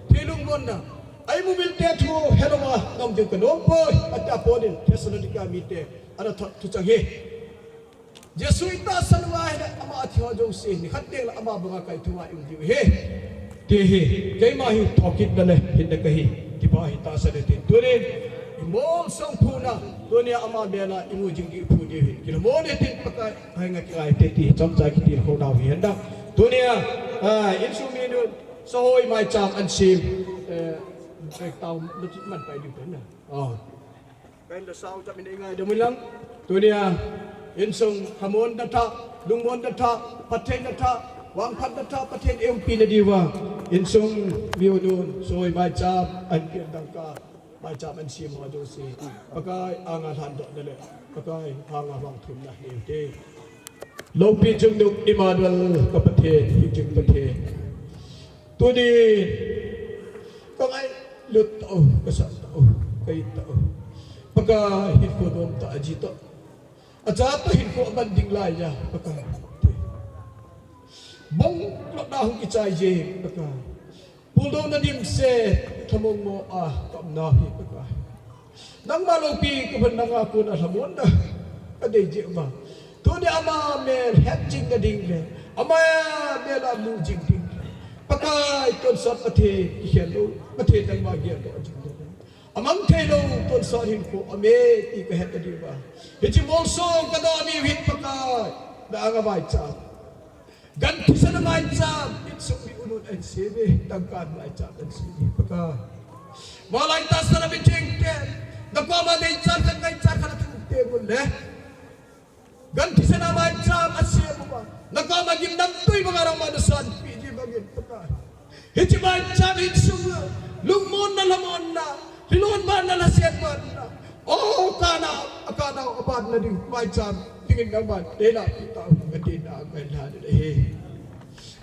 thil lungmonna, a imumilte thu helou a na um diu kanom poi, atia Paul in Thessalonica mite ana thot thuchang hi. Jesu itahsan uva ahile ama athi ho jouse, nikhat teng le ama banga kaitho a i um diu ahi, ti hi. Keima hi thokitna le hinna kahi, kipah hi tahsan e tin. Tunin, imolsong phuna, tunia ama bel a imu jing diu phu diu ahi. Kilhamon utin Pakai henga kingaite ti, chomcha kitilkhou nau hi hen lang. Tunia, ah, insung mi nun, sahoi maicham ana sem, eh, breakdown, na chi man pai diu pen na. Ah. Pen da sao cham in eingaidam u lang. Tunia, insung lhamonna thah, lungmonna thah, phattheina thah, vangphatna thah, Pathen eiumpi na diuva, insung mi u nun, sahoi maicham ana pe dangka, maicham ana sem ho jouse, Pakai anga lhandohna le, Pakai anga vangthumna nei ute. Loupi chungnung Emmanuel ka Pathen, hingjing Pathen. Tunin, ka ngailut tau, ka sah tau, ka it tau, Pakai hinkho nom tah a ji tah, acha tah hinkho aban ding lai a, Pakai. Bong lotna hung kichai jeng, Pakai. Puldouna dimset, lhamon mo a ka umnau hi, Pakai. Nangma loupi ka hon nanga kona lhamonna ka dei jeh uva, tunia ama mel het jing na ding le, ama mel a mu jing ding le, Pakai tonsot Pathen kikhel lou, Pathen nangma geldoh jing ding le, amang thei lou tonsot hinkho aume ti ka het na diuva, hiche molsong ka doh diu hin Pakai, na anga maicham. Gan thisan a maicham, insung mi u nun ahin sem e, dangka a maicham ahin sem e, Pakai. Malai tahsan a mi chengte, na koma neichat khat, neichat khat a thum teng un le, gan thisan a maicham asem uva, na koma gimnamtui banga nangman na sanpeh ji bangin, Pakai. Hiche maicham insung a lungmonna, lhamonna, lhilon banna, lhaset banna, o, kana, akana, abanna ding maicham dingin nangman neilahpeh tauhen, katina kahin lhan in ahi.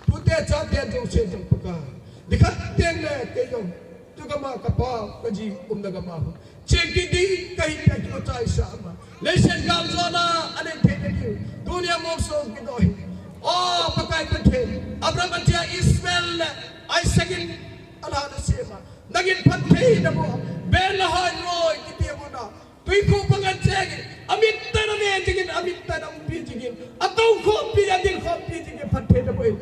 Tute chate jouse jong Pakai, nikhat teng le kei jong tu gam a ka pa, ka ji umna gam a hung cheng kit ding kahi tia kichai sa ama, leiset galjona a len theina diu, tunia molsong kidoh hi. O Pakai Pathen, Abraham a chea Ishmael le Isaac in alhan asem a, nangin phattheina boh a, bel le hoi roi kiti mun a, twikhuh panga chengin, amit tah in ame jingin, amit tah in umpi jingin, atoukhompi, adinkhompi jingin phattheina boh in,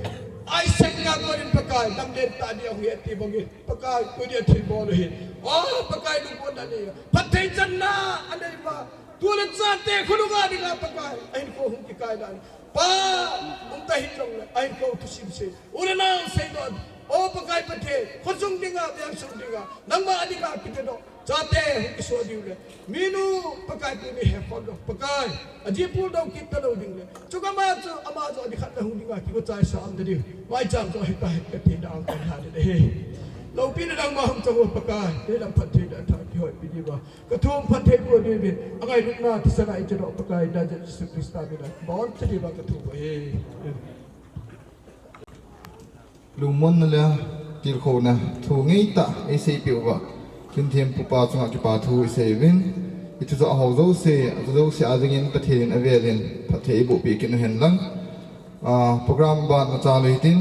Isaac a konin Pakai, damlen tah ding ahi ati bangin, Pakai, tunia thilbol ahin. O Pakai, lungmonna anei, phatthei channa anei uva, tu le chate khonunga dinga Pakai, ahinkho hung kikai lai. Pa, um tahih jongle, ahinkho thusim sei, u le nao seidoh O Pakai Pathen, khosung dinga, vengsung dinga, nangma adinga kipedoh chate hung kiso diu le, minu Pakai pu ni he khom doh, Pakai, aji pul doh kit talou ding le, chukama chu ama joh ni khat na hung dinga kigo chai sa um ta diu, mai chang joh hita het ka ti dang kan ha de he. Loupina nangma hung chang o Pakai, te lam phat thei da tha kihoipi diu va, ka thum phat thei ko diu vin, angailutna thisan a i che doh Pakai, da Jesu Christa mina, bon che diu va ka thum he. Lungmonna le tilkhouna thu ngeitah eiseipeh uva, Kimthempu pa chunga kipa thu isei uvin, ithujoh ho jouse, athu jouse a dingin Pathen in avelin phatthei eiboh peh kit u hen lang. Ah, program ban machal u hitin,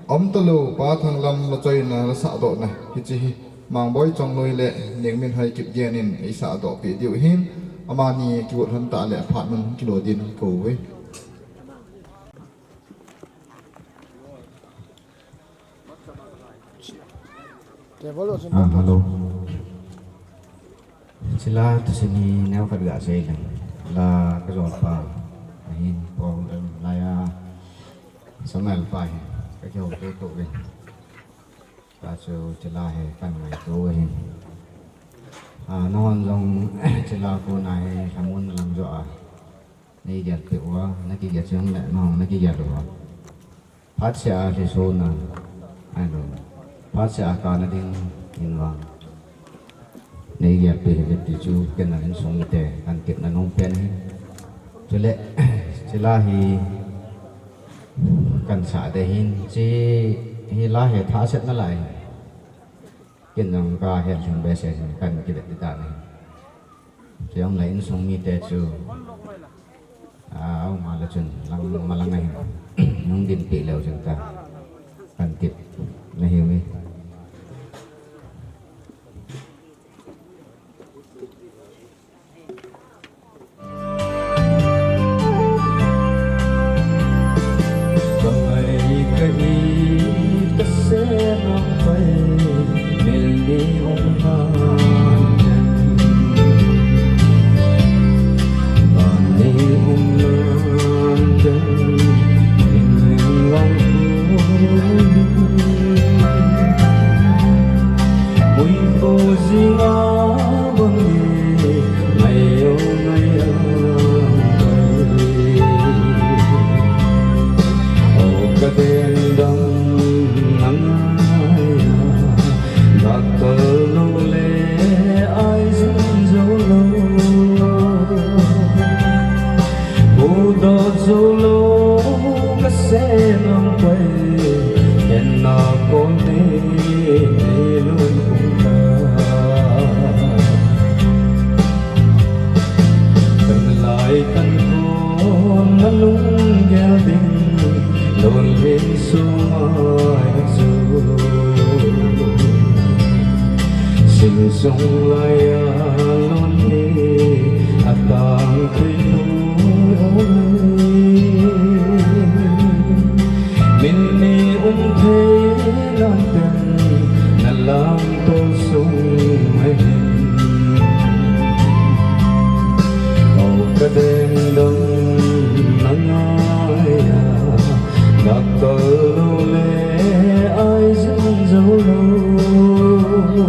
aum talou, Pa Thanglam lachoina, lasahdohna, hiche hi Mangboi Chongloi le Nengminhoi Kipgen in eisahdoh peh diu ahin, amani kigot lhon tah le aphat mun hung kilo din kou uve. Ah, hello. Chule thusim hi neokhat gasei leng. La kajolpa ahin, Paul, em, laiya Samuel pa hi kakihouto uvin. Tua chu chule hi kangaito u ahin. Ah, nanghon jong chule kona hi lhamon lam joh a neigel peh uva, nakigel jong le, nahung nakigel uva. Phatseh a lhisona, ailo, phatseh a kana ding in vang neigel peh uve ti chu ken jong insung mite kahin tepna nom pen ahi. Chule, chule hi kahin sah ding ahin, che hi la hi thahsetna la ahi. Ken jong kahet lhing behseh in kahin kivet ding dan ahi. Chule insung mite chu, ah, aum a le chun lang malang ahin, hung dinpeh leu chun ta, kahin tepna ahiuve. Insung laiya lon hi atang thei poi. Min ni um thei nan ten na lamtol sung ahin. O kadang dang na ngaiya, Doctor lou le ai jing jou lou.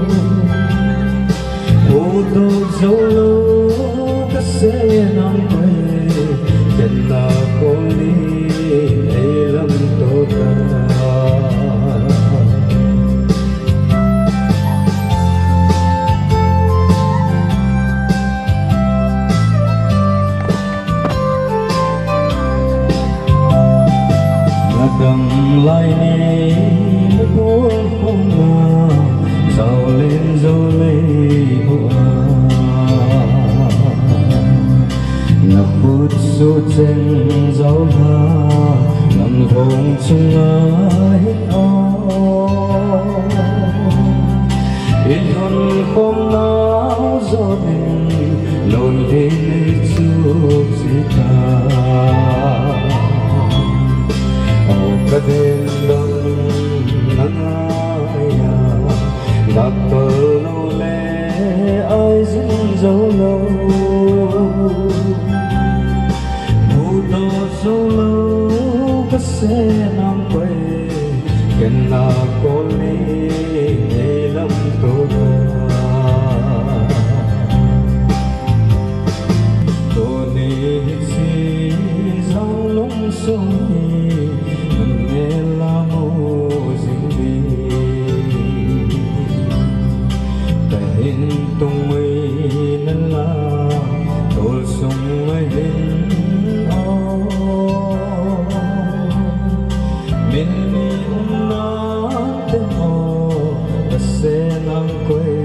Huto jou lou kasei nang koi, ken na kol in ei lamto ta. Na dam lai ni na bol khom na, sao len jou lei bua. Na khut su cheng jou ha, nam phong chunga hin o. I lhon khom nau jonin, lon din i chuk jita. O ka den dam na ngaiya, doctor lou le ai jing jou lou. Huto jou lou kasei nang koi, ken Kol ni nei lam to ta. Tuni hiche jong lungsung hi nang nel a mu jing ding. Kahin tung mai nala, tolsung ahin o. Min ni umna te ho, kasen ang koi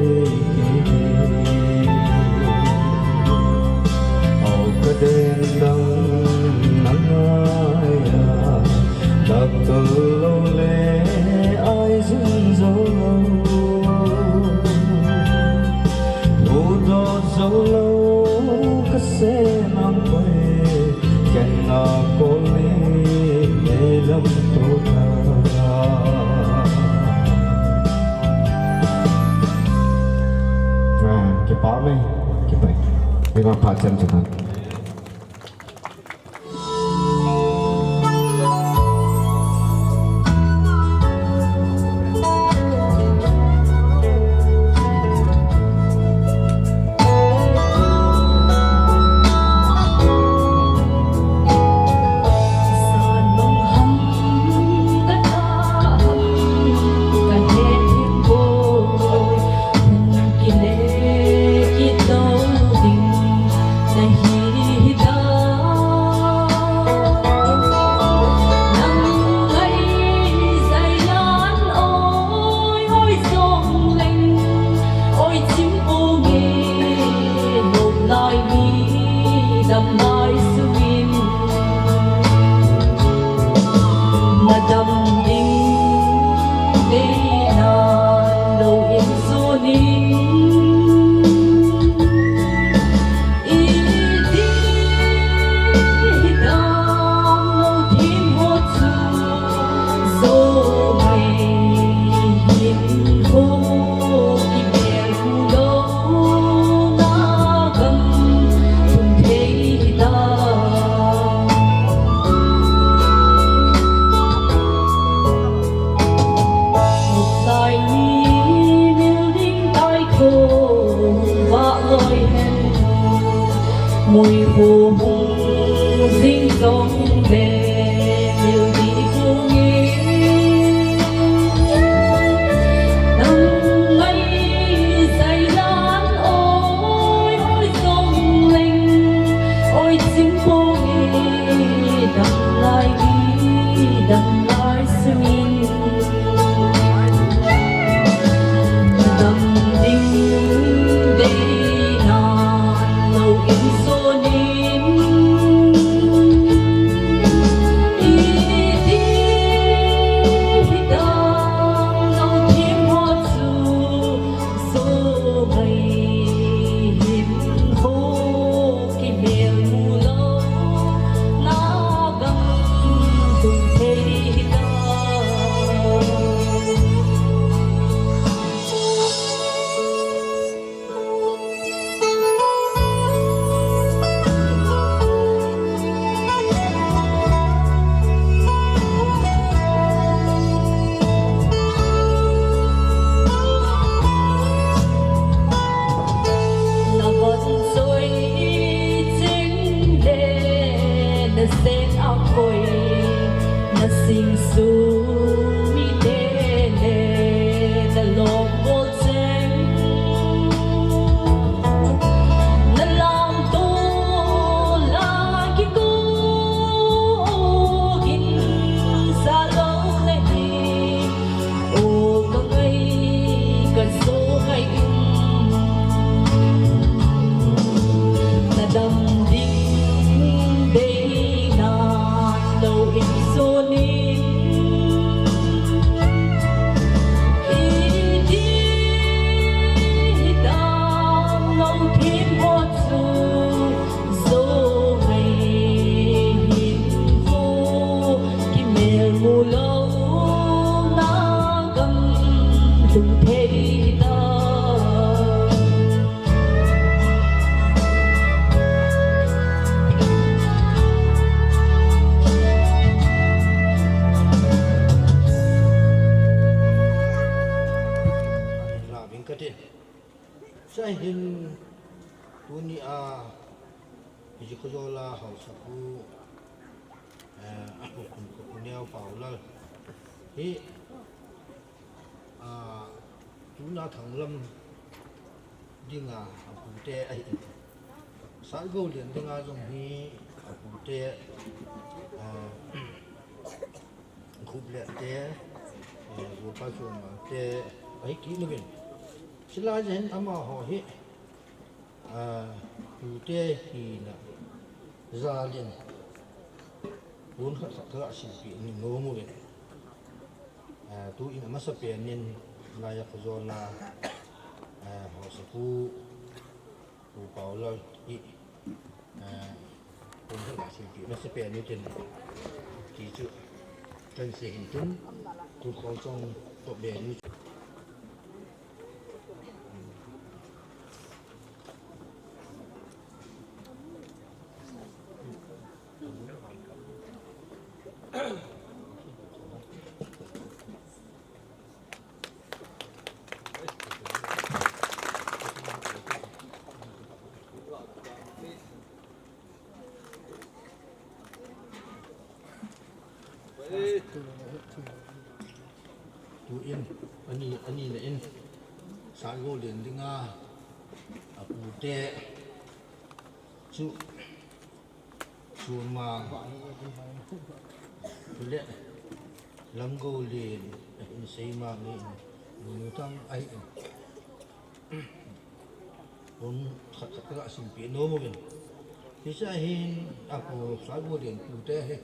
kiti. Au kaden dang nang ai a, dak tol lou le ai jing jou lou. Hudot jou lou kasen ang koi, ken a kol ni nei lam to ta. Ah, kipa mai, kipa. Ei vang phat chan chan. Nadam ding dei nan lou in sun in. Iti hitam lou thim ho chu, zo mai hin ho kibel lou na gam thum thei hitam. Mutlai ni mil ding tai kho, vah loi hen. Mui hu hung zing zong le, mil di kung in. Nang ngai zai lan oi, oi zong leng, oi chim pong e, dam lai ni, dam lai sung in. Dam ding dei nan lou in sun in. Hin tuni a Fiji Khojola Haosapu, eh, a pu, pu, pu, pu Neo Paulal hi, ah, tuna thanglam dinga apute ahi. Satgoulen dinga jong hi apute, ah, Khup le te, eh, Golpa Chunmang te, ahi kit uvin. Chulai jeh hin amaho hi, ah, tute hina jal in, pon khat khat ka silpeh nom uvin. Ah, tuin amasapen in, laiya Khojola, ah, Haosapu, Pu Paulal hi, eh, pon khat ka silpeh masapen u tin, ti chu kahin sei hin tin, tu khol chong to be ni. Tuin, ani, ani le in, Satgoulen dinga apute chu, Chunmang, le Lamgoulen, ahin Seimang in, Nunutang ahin. Pon khat khat ka silpeh nom uvin. Hiche a hin apu Satgoulen tute hi,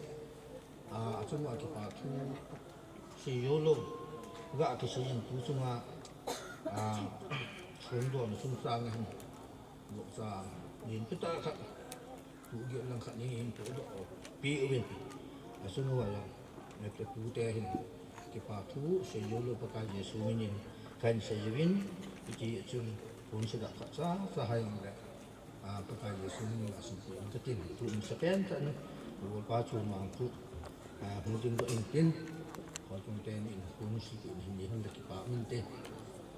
ah, achunga kipa thu sei joulou, ga kisei in tu chunga, ah, sumdon sumsang ahin, bohcha nin pita khat, tu gel lang khat ni hin tu doh pi uvin. Achunga jong, eh, tute hin kipa thu sei joulou Pakai Jesu minin kahin sei uvin, hiti chun pon sei da khat cha cha hai le. Ah, Pakai Jesu min a silpeh in katin, tu in sapen tan, Golpa Chunmang chu, ah, hung ding doh in tin, khol chong ten in, pon silpeh in hin ni hung le kipa min te,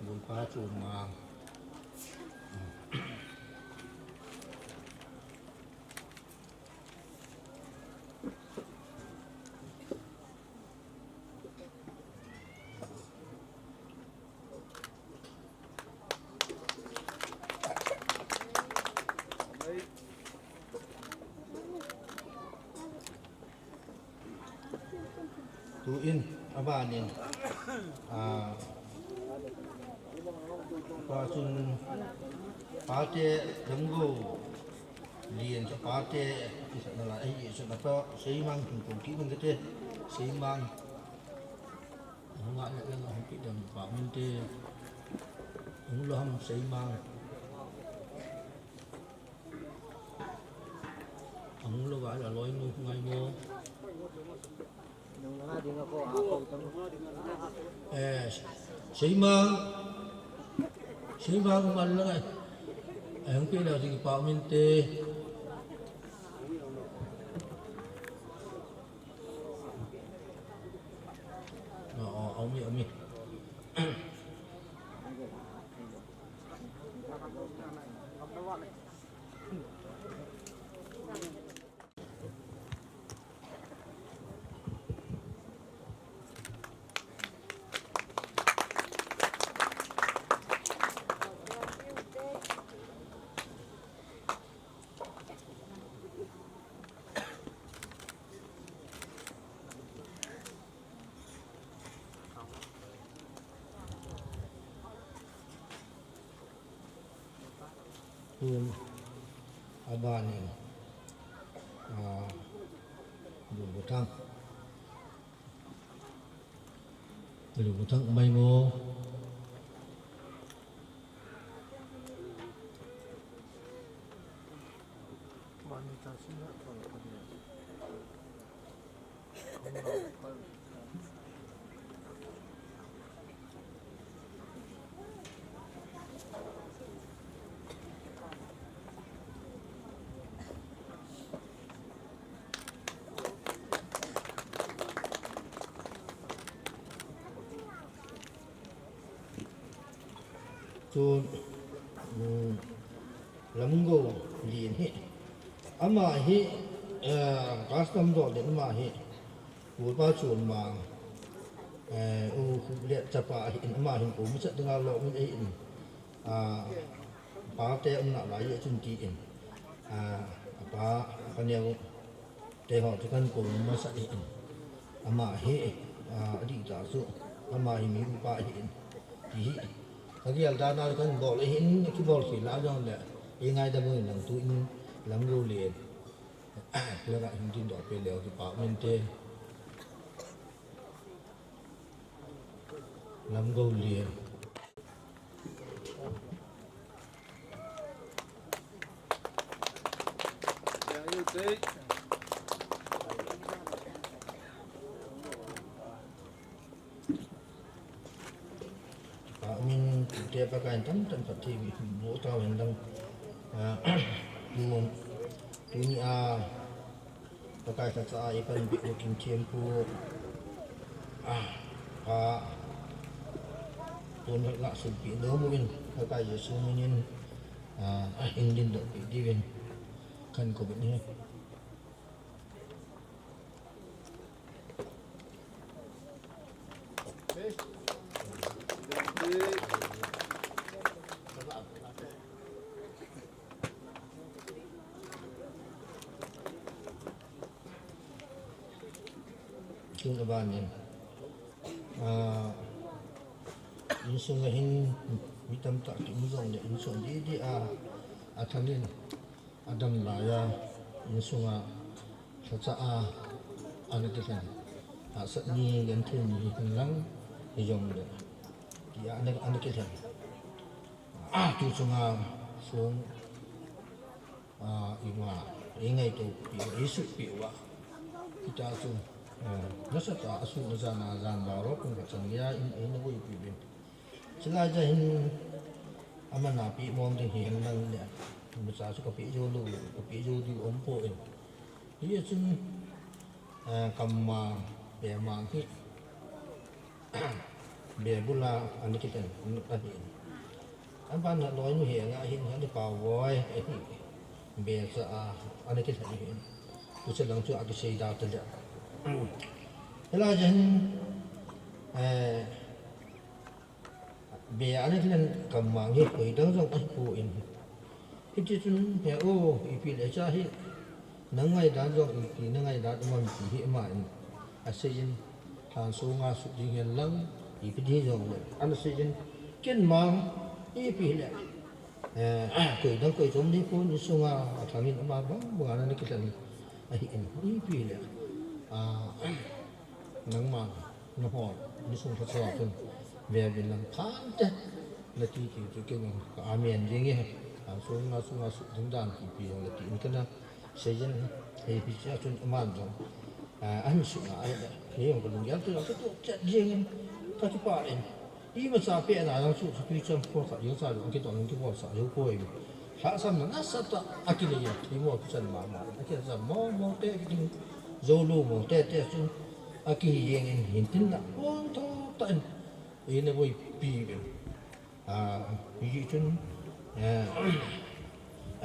Golpa Chunmang. Tuin, abanin, ah, pa chun, pate, Lamgoulen chu pate, isa na la, eh, isa na pa, Seimang, tung tung ki nang kate, Seimang. Hung a le le hung kidam pa min te. Hung lou ham Seimang. Hung lou va la loi nu ngai mo. Eh, Seimang. Seimang man la ngai. Eh, hung kidam si pa min te. Ɔ, ɔ, ɔ, mi, ɔ, mi. Tun abanin, ah, Lunbuthang. Lunbuthang mai mo. Chun, Lamgou Lien hi. Ama hi, eh, custom dol din ama hi. Kulpa Chunmang, eh, U Khup le chapa ahin, ama hin kou masat dinga lom in ahin. Ah, pate umna lai a chun tin. Ah, apa, kaneo. Te ho chu kan kou masat ahin. Ama hi, ah, adih tah chu, ama hi mi upa ahin. Ti hi. Kagel dan a kan bol ahin, kibol khel a jong le. Eingaidam uvin lang tuin Lamgou Lien. Langa hin dingdoh peh leu kipa umin te. Lamgou Lien. Amin, te Pakai in tamtah in phatthei boh tauhen lang. Ah, tun, tuni a, Pakai lhacha a ipanpi u King Thempu, ah, pha, tun la silpi nom uvin, Pakai Jesu minin, ah, ahin dingdoh peh diuvin, kakou uvin ahi. Tun abanin, ah, insung a hin mi tamtah kium jongle insung didi a, athangin, adam laiya, insunga lhacha a, ana kilhen. Hahsat ni, genthei ni hihen lang, hijongle, tia ana, ana kilhen. Ah, tu chunga sung, ah, ima, eingaito pi, eisuh pi uva. Hita chu, eh, nasatah a asun ajan a, jan baro pung khat chan geiya in, eina boipi uvin. Chulai a hin, aman a peh mong ding hihen lang le, imacha chu kapeh jou lou, kapeh jou diu umpoi. Hijeh chun, eh, kamma, bemang hi, be bula ana kilhen ahi. Abana loinu henga hin, ani pao voi, ahi. Be cha a, ana kilhen ahi. Tucha lang chu akisei da tale. Hilai a hin, eh, be ana kilhen kamma hi koi dang jong ahipoi. Hiti chun, he o, ipi le cha hi, nang ngaidan jong ipi, nang ngaidan um am ti hi aman aseiyin, lhan sunga sut ding hihen lang, ipi ti jongle, ana seiyin, ken mang, ipi le, eh, koi dang koi chom dipon, insunga athangin ama bang banga ana kilhen ahin, ipi le, ah, nangma, nahol, insung lhacha chun, ve uvin lang phante, nati ti chu ken jong ka amen ding e, lhan sunga, sunga sut ding dan ti pi jongle tin kana seiyin, hei hichea chun aman jong, ah, ahin sut na ahile, kei jong kalunggel chu jong katoh chet jengin, kakipah in, imacha pehna jong chu, chu tui cham kho khat jong cha jong kitoh jong kibolsah jou poi. Lhahsamna nasatah a kinei a, themmo kichan mama, akichan mong mong te, kiting jou lou mong tete chu, akihi jengin hintin la, pon tho tah in, eina boipi uvin. Ah, hijeh chun, eh,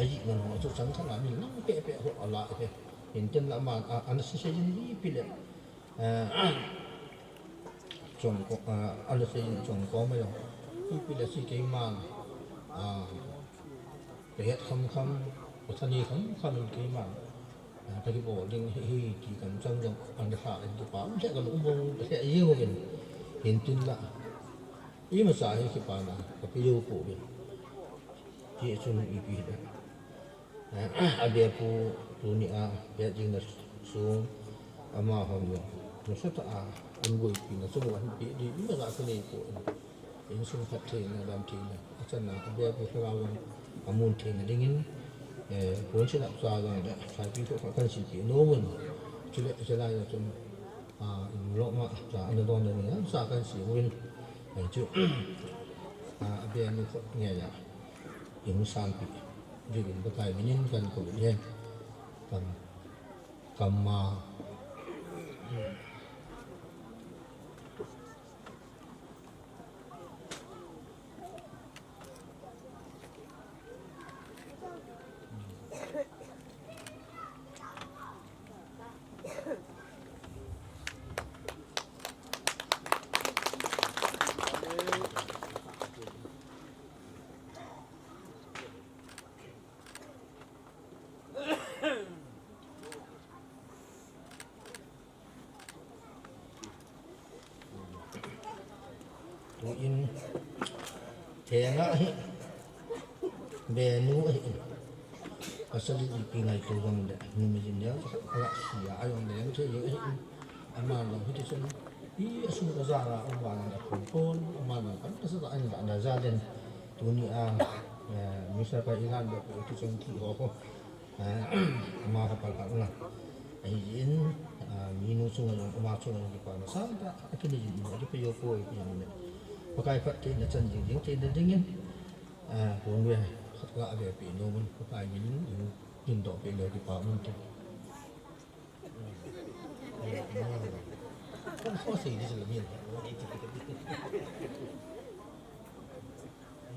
ajih man ho chu changkhat a min lang pehpeh ho ala he. Hintin la aman, ah, ana seisei jin ipi le, eh, chong ko, ah, ana seiyin chong kom ajong. Ipi le chu keiman, ah, kahet khamkham, kathani khamkham in keiman, ah, kakibol ding hi, hi ti kamchang jong ana lha in kipa um lheh, kalung bong lheh jeng uvin. Hintin la, imacha hi kipana kapeh jou pouvin. Hijeh chun ipi le, eh, abepu tunia, pet jing na sung, amahon jong nasatah a, ahin boipi na chung uva ahin peh ding, imacha kanei poi. Insung phattheina, damtheina, achanna, abepu lhagao jong amun theina dingin, eh, ponsil apcha jongle, saipi kho khat kahin silpeh nom un. Chule, chulai a chun, ah, in loma cha ana don ding in, cha kahin sem uvin. Ahin chu, ah, abenu kho ngeiya, in sanpeh diuvin Pakai minin kakou e. Kam, kamma. Henga ahi. Benu ahi. Pasal ipi ngaito jongle, numei jin deu, ala sia ajong deu, thei jong ahi. Ama jong hiti chun, i asung aja la, ama jong aphun pon, ama jong kan asa ta an la na ja den. Tuni a, eh, Mister Pai Ilan ba ko hiti chun thi ho ko. Eh, ama ka pal pal na. Ahi jin, ah, minu chunga jong, ama chunga jong kipa na sa ta, akini jin, akipe jo ko, ipi jong le. Pakai phattheina chan jing jing theina dingin. Ah, kon ve, khat la ve pi nom un, Pakai min in, in, in doh pi le kipa mun te. Kon so sei di sila min.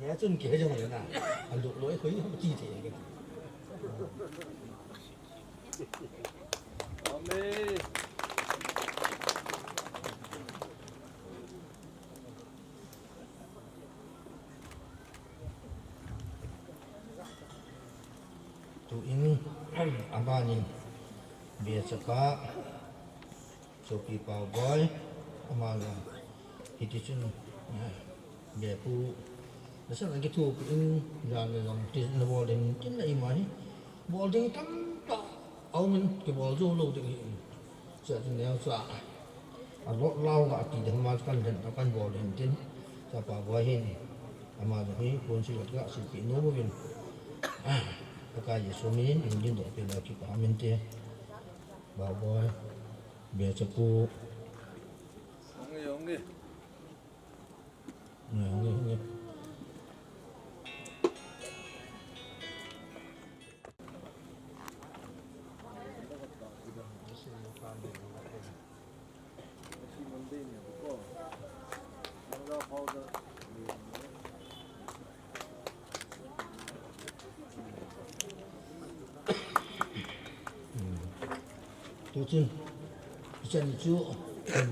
Ya chun ke jong le na. Alu lo e koi ti te. Amen. Tuin, abanin, bechaka, Sopi Paoboi, ama jong, hiti chun, eh, bepu, nasa lagi thupi in, jan le jong, ti na bol ding, tin na ima hi, bol ding tamtah, aum in, kibol jou lou ding hi. Chua chu neo chua. Alot lou ga ti ding ma kan den kan bol den tin. Chapa boi hin. Ama jong hi kon si gat ga silpi nom uvin. Pakai Jesu min in, in din doh pi le kipa min te. Paoboi. Bechapu. Nge, nge, nge. Tuchun, ichan chu,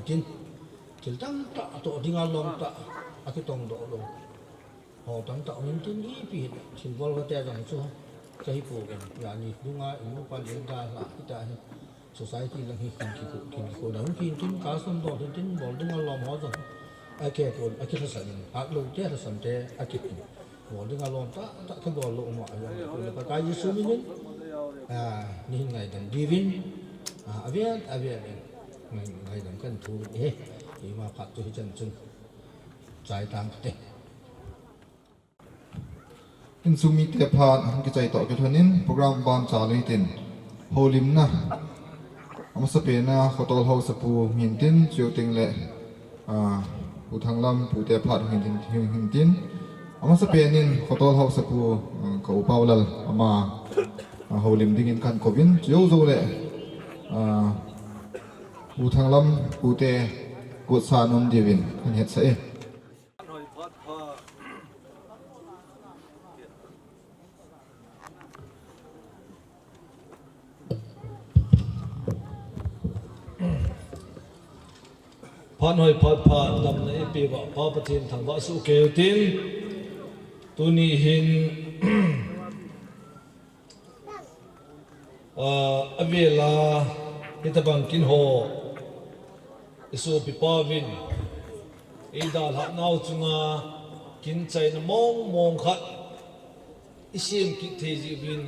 tin, thil tamtah, atoh dinga lom tah, akitong doh lou. Ho tamtah um in tin ipi hi, thilbol kate jong chu, kahi pouve. Jani dunga, inupa le dalha, hita hi, society lang hi, kin kikhu, kin kikhu na hung kin tin, custom dol hin tin, bol dinga lom ho jong. Akikhu, akilhasan in, hatlou te, lhasan te, akipin. Bol dinga lom tah, tah, kabol lou ma, ajong, Pakai Jesu min in, ah, nihin ngaidam diuvin, ah, avel, avel in, ngai, ngaidam kan thu, eh, ima phat chu hichan chun, chai tang te. Insung mite phat, hung kichai toh kilhon in, program ban cha lei tin, houlimna, amasapen a, Khotol Haosapu hung hin tin, chuteng le, ah, Pu Thanglam, pute phat hung hin tin, hung hin tin. Amasapen in Khotol Haosapu, ah, ka u Paulal ama, ah, houlim dingin kan kouvin, chujou jou le, ah, Pu Thanglam, pute kotsa nom diuvin, kan hetsah e. Phat hoi phat pha, damna eipeuva, Pa Pathen thangvah soh kei utin, tuni hin, ah, avela, hitabang kin ho, isopipauvin, eidalhah nau chunga, kin chaina mong mong khat, isem kit thei jeh uvin,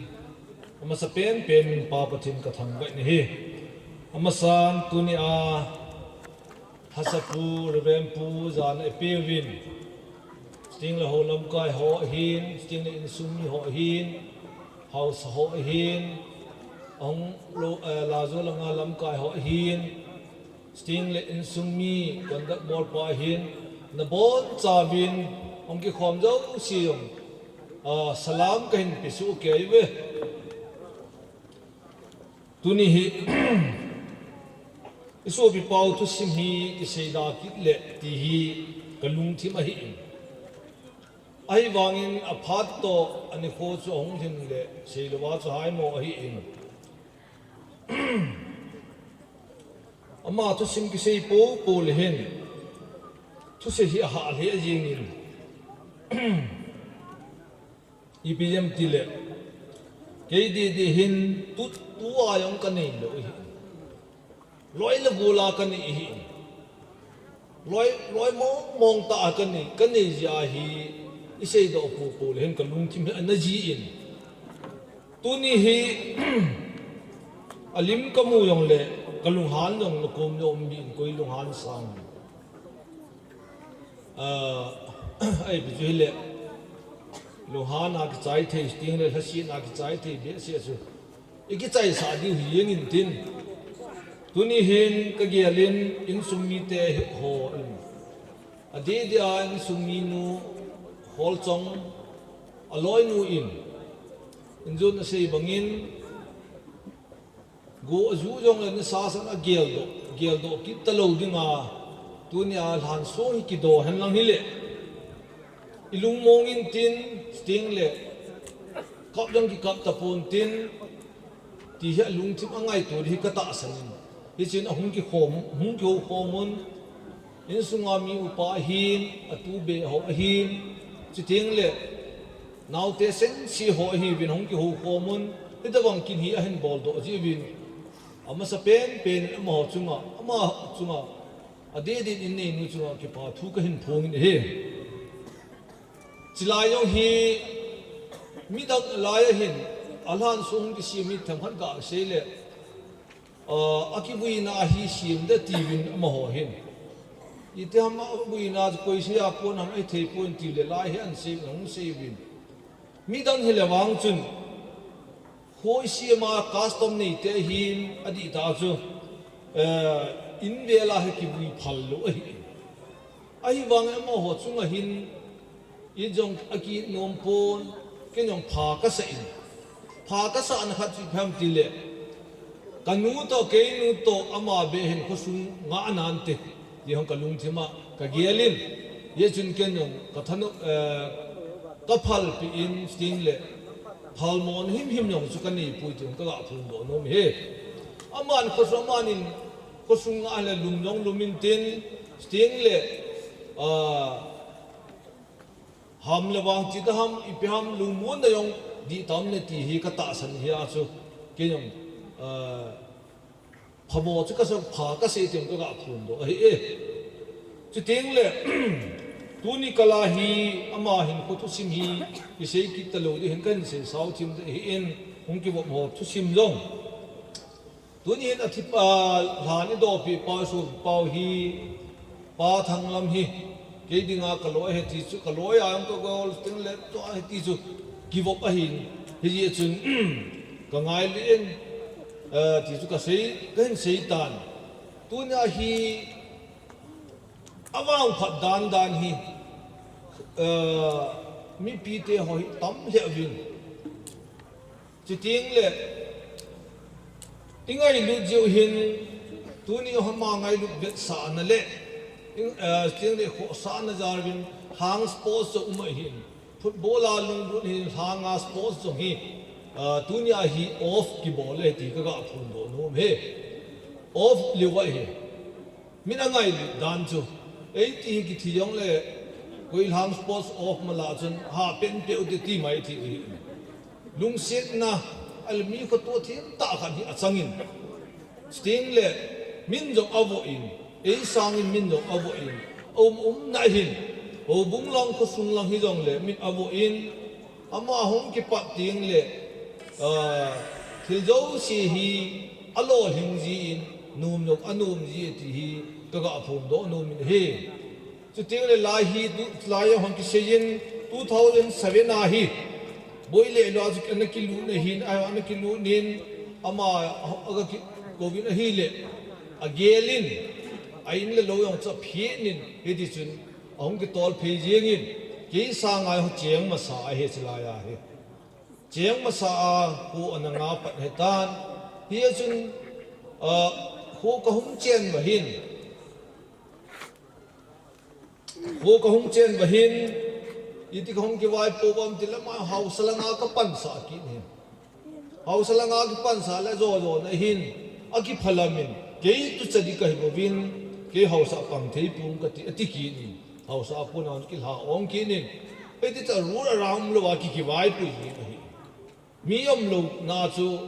amasapen pen in Pa Pathen kathangvah in ahi. Amasan tunia, Haosapu, Reverend Pu, jana eipeuvin. Chuteng le hou lamkai ho ahin, chuteng le insung mi ho ahin, haosa ho ahin, ahung lou, eh, Lajo langa lamkai ho ahin, chuteng le insung mi conduct bolpa ahin, nabonchauvin, hung kikhom jouse jong, ah, salam kahin pesoh kei uve. Tuni hi, isopipau thusim hi kiseida kit le ti hi kalungthim ahin. Ahivangin aphat toh anikho chu ahung lhin le seilouva chu haimo ahin. Ama thusim kisei poupou le hin, thusei hi ahah lheh jengin. Ipi jeh ham tile, kei didi hin tu, tua jong kanei lou ahi. Loi le gola kanei ahi. Loi, loi mong mong tah a kanei, kanei jeh ahi. isei doh popo le hin kalungthim hi ana ji in. Tuni hi alim kamu jong le kalunghan jong nakom le um bin koi lunghan sang. Ah, ai pi chu hile. Lunghan a kichai thei ting le lhasin a kichai thei be se chu. I kichai sa diu hi jeng in tin. Tuni hin kagel in insung mite ho in. Adeh deh a insung minu Holchong aloinu in. Injun asei bangin. Go aju jong le nisa san agel doh, gel doh kit talou ding a, tuni a lhan sung hi kido hen lang hile. I lungmong in tin, sting le, kap jong kikap tapon tin, ti hi alungthim angaito di hi katahsan in. Hichun ahung kikhom, hung kihou khom un, Insunga mi upa ahin, atu be ho ahin, chuteng le, naote sengse ho ahiuvin hung kihou khom un, hitobang kin hi ahin bol doh jiuvin, amasa penpen in amaho chunga, amaho chunga, adeh deh in neinu chunga kipa thu kahin phong in ahi. Chulai jong hi, midang lai ahin, alhan sung kisem hi themkhat gasei le, Ah, akivuina hi sem de tiuvin amaho hin. Itiham avuina chu koi seiya pon ham ahi thei pon tiu le lai hi ahin sei, hung sei uvin. Midang hile vang chun, kho isem a custom neite hin adih ta chu, eh, in vel a hi kivui phal lou ahi. Ahivang amaho chunga hin, Ijong akinom pon, kei jong pha kasa in. Pha kasana khat chu ipi ham tile. Kanu toh, keinu toh, ama be hin khosung ngah nante. Ti hong kalungthim a, kagel in. Hichun kei jong kathanu, eh, kaphalpi in, sting le. Phalmo himhim jong chu kanei poi ti hong kaga phondoh nom e. Aman khosung, amanin khosung ngah le lum jong lum in tin, sting le, ah, Ham le vang chi ta ham, ipi ham lungmonna jong dih tam ne ti hi katahsan hi a chu. Kei jong, ah, phamo chu kasa, pha kasei ti hong kaga phondoh ahi e. Chuteng le, tuni kala hi ama hinkho thusim hi, isei kit talou di hin kahin seisao thim di hi in, hung kivop ho thusim jong. Tuni hin athi pa, lhan idopi pa, sopau hi, Pa Thanglam hi, kei dinga kaloi ahi ti chu, kaloi a jong kagol teng le, tua ahi ti chu, kivop ahin, hijeh chun, kangailu in, eh, ti chu kasei, kahin sei tan. Tunia hi, avangphat dandan hi, eh, mipite ho hi tam lheh uvin. Chuteng le, ingailut jeh u hin, tuni hama ngailut vetsahna le, ing, eh, chuteng le khohsahna jar uvin, lhang sports jong um ahin, football a lunglut hin lhanga sports jong hi, eh, tunia hi off kibol e ti kaga phondoh nom e. Off leu ahi. Min angailut dan chu. Eiti hi kithi jong le, koi lhang sports off mala chun, ha pen peh u te ti mai ti hi. Lungsetna, ahile mi khoto thim tah khat hi achangin. Chuteng le, min jong avoh in, ei sangin min jong avoh in, aum umna hin, houbung lang khosung lang hijong le, min avoh in, ama hung kipat teng le, ah, thil jouse hi alolhing ji in, nom jong anom ji e ti hi, kaga phondoh nom in ahi. Chuteng le lai hi, tu, lai jong hung kisei in, two thousand seven a hi, Boi le lo a chu ana kilut na hin, a, ana kilut nin, ama, aga ki, kou vin ahile, agel in, a in le lou jong chu aphet nin, hiti chun, ahung kitol phei jeng in, kei sanga hi cheng masa ahi chulai a hi. Cheng masa a, kho ana nga pat ahi tan, hia chun, ah, kho kahung chen uva hin, Kho kahung chen uva hin, iti kahung kivaipo uvam tile ama haosa langa kapansah kit in. Haosa langa kipansah le jo jo na hin, akiphalam in, kei tucha di kahi bouvin, kei haosa pang thei pung kati, ati kit in. Haosa a kona kilha ong kit in. Iti cha rul around lou a ki kivaipo jin ahi. Mi umlouna chu,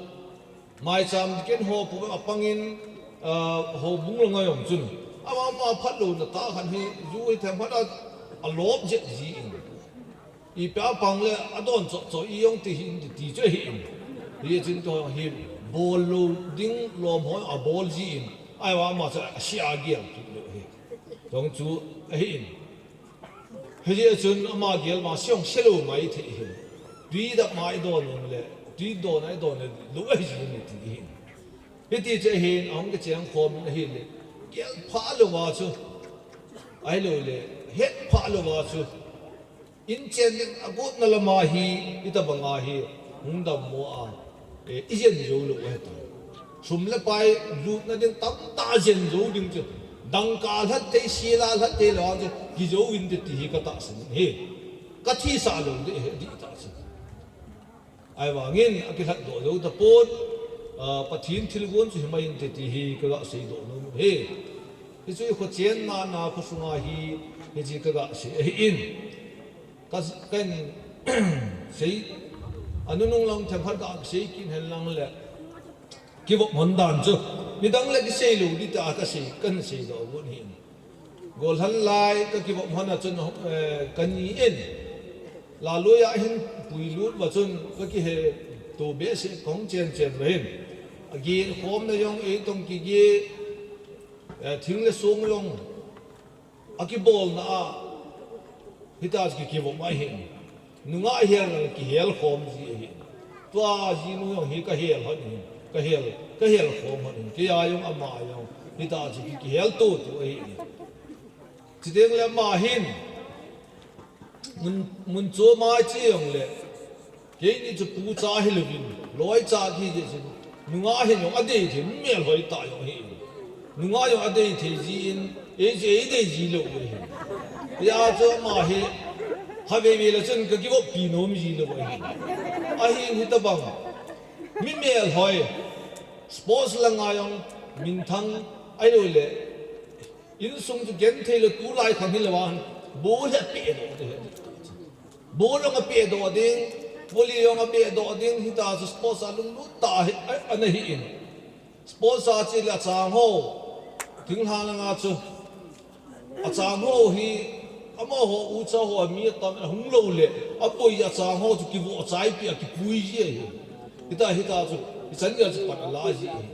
maicham ken ho pu apangin, ah, houbung langa jong chun. Ama, ama phatlouna tah khat hi, ju hi themkhat a, alop jep ji in. Ipi a pang le adon choh choh i jong ti hin ti ti chu ahi in. Hijeh chun tua hi bol lou ding lom ho abol ji in. Ahivang ama chu asia gel kit lou hi. Jong chu ahi in. Hijeh chun ama gel ma siong se lou ngai thei hin. Tui dap ma i don in le, tui don a i don le, lou ahi ji in ti hin. Hiti chu ahin, ahung kicheng khom in ahile, gel pha louva chu, ahilou le, het pha louva chu, inchen ding agotna lama hi, hitabanga hi, hung dammo a, eh, ijen jou lou ahitai. Sum le pai lutna ding tamtah jen jou ding chu, dangka lhat thei, sila lhat thei louva chu, kijou inte ti hi katahsan in ahi. Kathisah lou ding ahi, adih tah chu. Ahivangin akilhatdoh jou tapon, ah, Pathen thilgon chu himai inte ti hi kaga seidoh nom e. Hichu i khochenna na khosunga hi, hiche kaga sei ahi in. Ka, kan sei, anunung lang themkhat kasei kit hen lang le, kivop hon dan chu, midang le kisei lou ding tia kasei, kan seidoh got hin. Golhang lai kakivop hon a chun, eh, kani in, Laloi a hin puilut uva chun kakiheto behseh kahung chen chen uva hin. Agen khomna jong eitong kigeh, eh, thing le song jong akibolna a, hita chu kikivop ahin. Nungah hel le kihel khom ji ahin. Tua jinu jong hi kahel hon in, kahel, kahel khom hon in. Keija jong ama jong, hita chu ki, kihel to to ahin. Chuteng le ama hin, mun, mun chom a che jong le, keini chu pu cha hilouvin, loi cha hijeh chun, nungah hin jong adei thei, melhoi tah jong ahin. Nungah jong adei thei ji in, ei chu eidei ji lou ahin. Hijeh chun ama hi, khatvei vei le chun kakivoppi nom ji lou ahin. Ahin hitabang, mi melhoi, sports langa jong, minthang, ahilou le, insung chu genthei lou tulai khang hilou a, ball hi apehdoh ding. Ball jong apehdoh ding, volley jong apehdoh ding, hita chu sports a lunglut tah hi, a, ana hi in. Sports a che le achang ho, thinglhang langa chu, achang ho hi, amaho ucha ho a mi atam ahung lou le, aboi achang ho chu kivoh chaipi a kipui ji ahi. Hita, hita chu, hichan geiya chu pan ala ji ahi.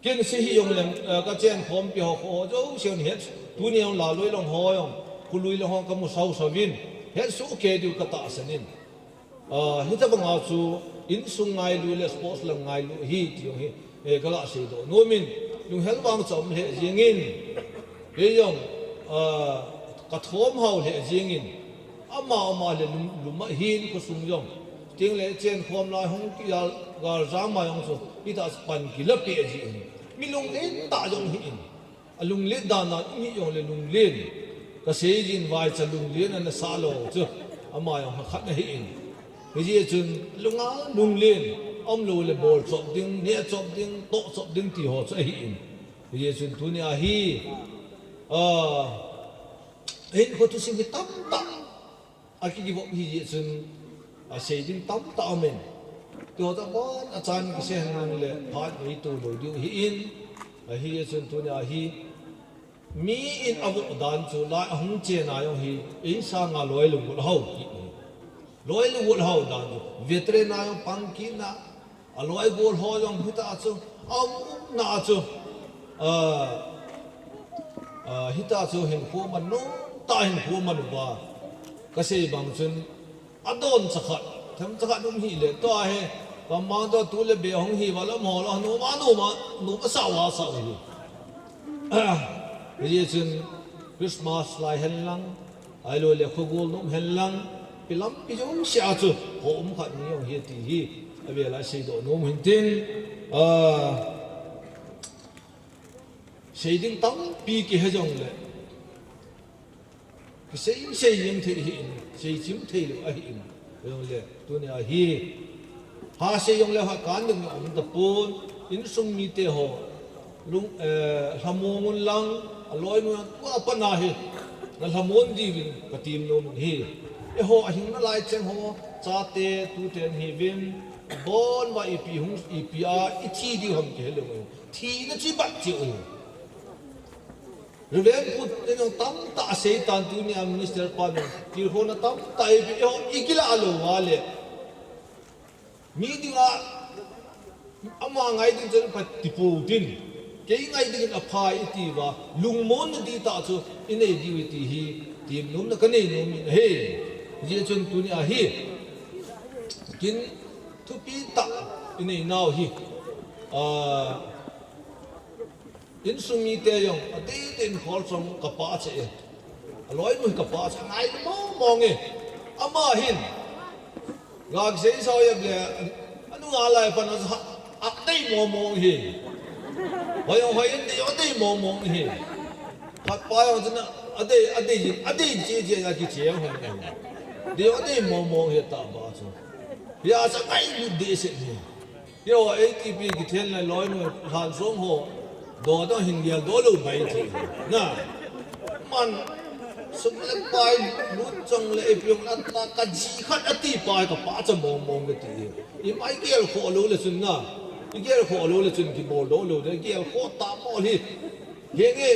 Ken sei hih jongleng, eh, kachen khompi ho, ho jouse in het, tuni jong Laloi lang ho jong, Khului lang ho kamu sausau vin, het soh kei diu katahsan in. Ah, hitabanga chu, insung ngailu le sports lang ngailu ahi ti jong hi, eh, kaga seidoh nom in, lunghel vang cha um lheh jeng in, kei jong, ah, kathom hao lheh jeng in, ama, ama le lum, lum ahin khosung jong. Chuteng le chen khom lai hung kija, galjam a jong chu, hita chu pan kila peh ji in. Mi lunglen tah jong hi in. Alunglen dan a um hih jongle lunglen. Kasei jin vaicha lunglen ana sah lou chu. Ama jong khat ana hi in. Hijeh chun lunga lunglen. Aum lou le bol chop ding, neh chop ding, toh chop ding ti ho chu ahi in. Hijeh chun tunia hi, ah, ahin kho thusim hi tamtah akikivop hijeh chun, asei ding tamtah aum in. Tiho tah bon achan kisei henlang le phat eito lou diu ahi in. Ahijeh chun tunia hi, mi in avoh dan chu lai ahung chen a jong hi, eisanga loi lunglut hao hi. Loi lunglut hao dan chu, veteran a jong pang kit na, aloi gol ho jong hita chu, aum na chu, ah, ah, hita chu hinkho man nom tah hinkho man uva. Kasei bang chun, adon chakhat, themcha khat um hih le, tua hi, pamang tua tu le be hung hi va lam ho la, nom a, nom a, nom a sa uva sa u hi. Hijeh chun Christmas lai henlang, ahilou le khogol nom henlang, pi lampi jouse a chu, ho um khat ni jong hi ti hi, avel a seidoh nom hin tin, ah, sei ding tampi kihe jongle, kisei, sei jeng thei hi in, sei chim thei lou ahi in. Jongle, tunia hi, ha sei jongle ha kan ding um tapon, insung mite ho, lung, eh, lhamon un lang, aloi nu tua pat na hi, na lhamon diuvin katim nom hi. Eiho ahing nalai cheng ho, chate, tute nahiuvin, abon uva ipi hung, ipi a, ithi diu ham kihe lou. Thina chu ibat cheh u hi. Reverend pu in jong tamtah asei tan, tunia minister pa in jong tilkhouna tamtah eipeh, eiho ikilah lou uva le, mi dinga ama ngai ding chun pha ti pou tin, kei ngai dingin apha iti uva, lungmonna dihtah chu inei diu ahi ti hi temnomna kanei nom in ahi. Hijeh chun tunia hi kin thupi tah inei nau hi, ah, insung mite jong adeh deh in Kholchong kapa cheh e. Aloinu hi kapa cheh, angai mong mong e. Ama hin, ga kisei sao jep le, anunga lai pan a, adei mong mong hi. Hoi jong hoi in, dei jong adei mong mong hi. Khat pa jong chun adei, adei jin, adei che che a kiche jong hoi in. Dei jong adei mong mong hi tah ba chu. Hia chu angai lut deh seh hi. Keiho eighty pi kithen le loinu lhansong ho, do do hin geldoh lou bai thei. Na. Man, sum le pai lut chong le ipi jong ata kaji khat ati pa hi kapa cha mong mong kati. Ima igel khoh lou le chun na. Igel khoh lou le chun kibol doh lou le, igel khoh ta mo hi. Henge,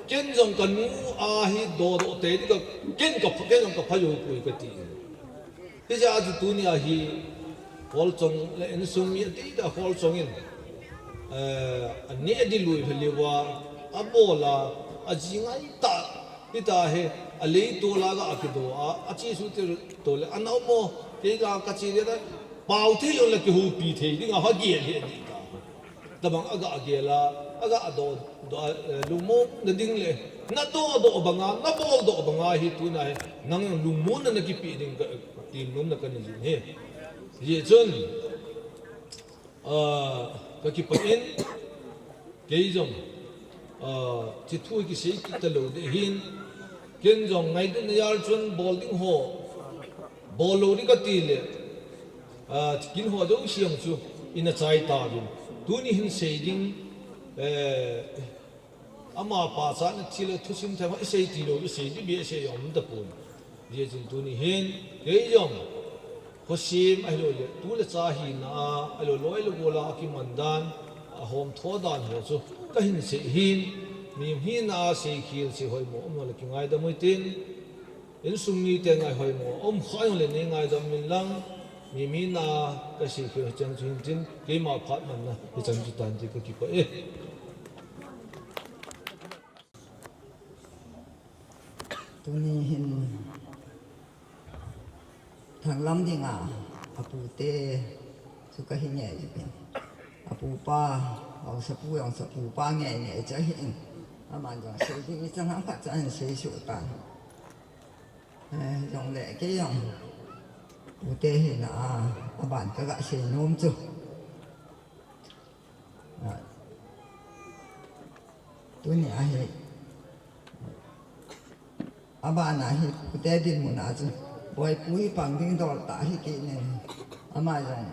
ken jong kanu a hi do do te di ka, ken ka, ken jong kapha jou poi kati. Hijeh a chu tunia hi Kholchong le insung mi adeh deh a Kholchong in, eh, aneh di lui hel uva, abol a, aji ngai tah, hita hi, aleitol a ga kido a, ache su ti to le, ana um o, kei ga kache le ta, pao thei jong le kihoupi thei ding a, ha gel hi adih ta. Tabang aga gel a, aga do, do, eh, lungmonna ding le, na do do banga, na bol do banga hi tunia hi, nang lungmonna na kipe ding ka, temnomna kanei jin ahi. Hijeh chun, ah, kakipah in, kei jong, ah, hiche thu kisei kit talou ding ahin, ken jong ngailutna jal chun bol ding ho, bol lou ding kati le, ah, kin ho jouse jong chu ina chai tauvin. Tuni hin sei ding, eh, ama pachatna thil le thusim themkhat isei tilou, isei ding beh isei jong um tapon. Hijeh chun tuni hin, kei jong, khosim ahilou le, tu le cha hina a, ahilou loi le gol a kiman dan, ahomtho dan ho chu kahin sei hin, mihem hina a seikhel, sei hoimo um le kingaidam u hitin, insung mite ngai hoimo um kha jong le nei ngaidam in lang, mihem hina a kaseikhel chan chu hin tin, keima phat manna hichan chu tan ti kakipah e. Tuni hin Thanglam dinga apute chu kahin ngeh jin. Apupa, haosapu jong chu apupa ngeh ngeh chu ahin. Aman jong sei ding ichan ham khat chu ahin sei suh tan. Eh, jongle kei jong pute hina a, aban kaga sei nom chu. Ah, tunia hi, abana hi pute dinmun a chu, boipu hi pang ding dol tah hi kit in, ama jong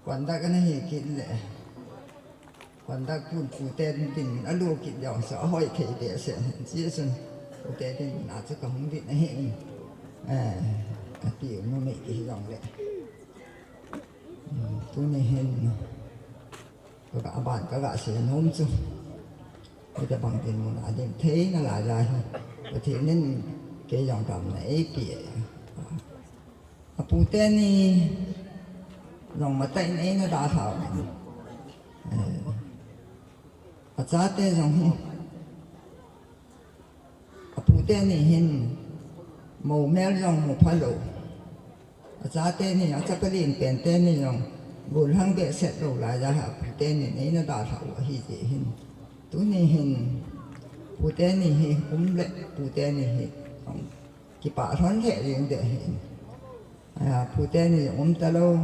conduct ana hi kit le, conduct pun pute dinmun alu kit jong chu ahoi thei behseh in, hijeh chun pute dinmun a chu kahung ding ahi, eh, kati nom e kei jong le. Hmm, tuni hin, kaga aban kaga sei nom chu, hitabang dinmun a ding thei nalai jeh hin, Pathen in kei jong damna eipeh e. Apute ni jong matah in eina dalhau in, eh, achate jong hi, apute ni hin moumel jong mu phalou. Achate ni, achapa lenpen teni jong gollhang behseh lou lai jeh a apute ni eina dalhau ahi jeh hin. Tuni hin pute ni hi um le pute ni hi jong kipah lhon lheh jeng ding ahin. Apute ni jong um talou,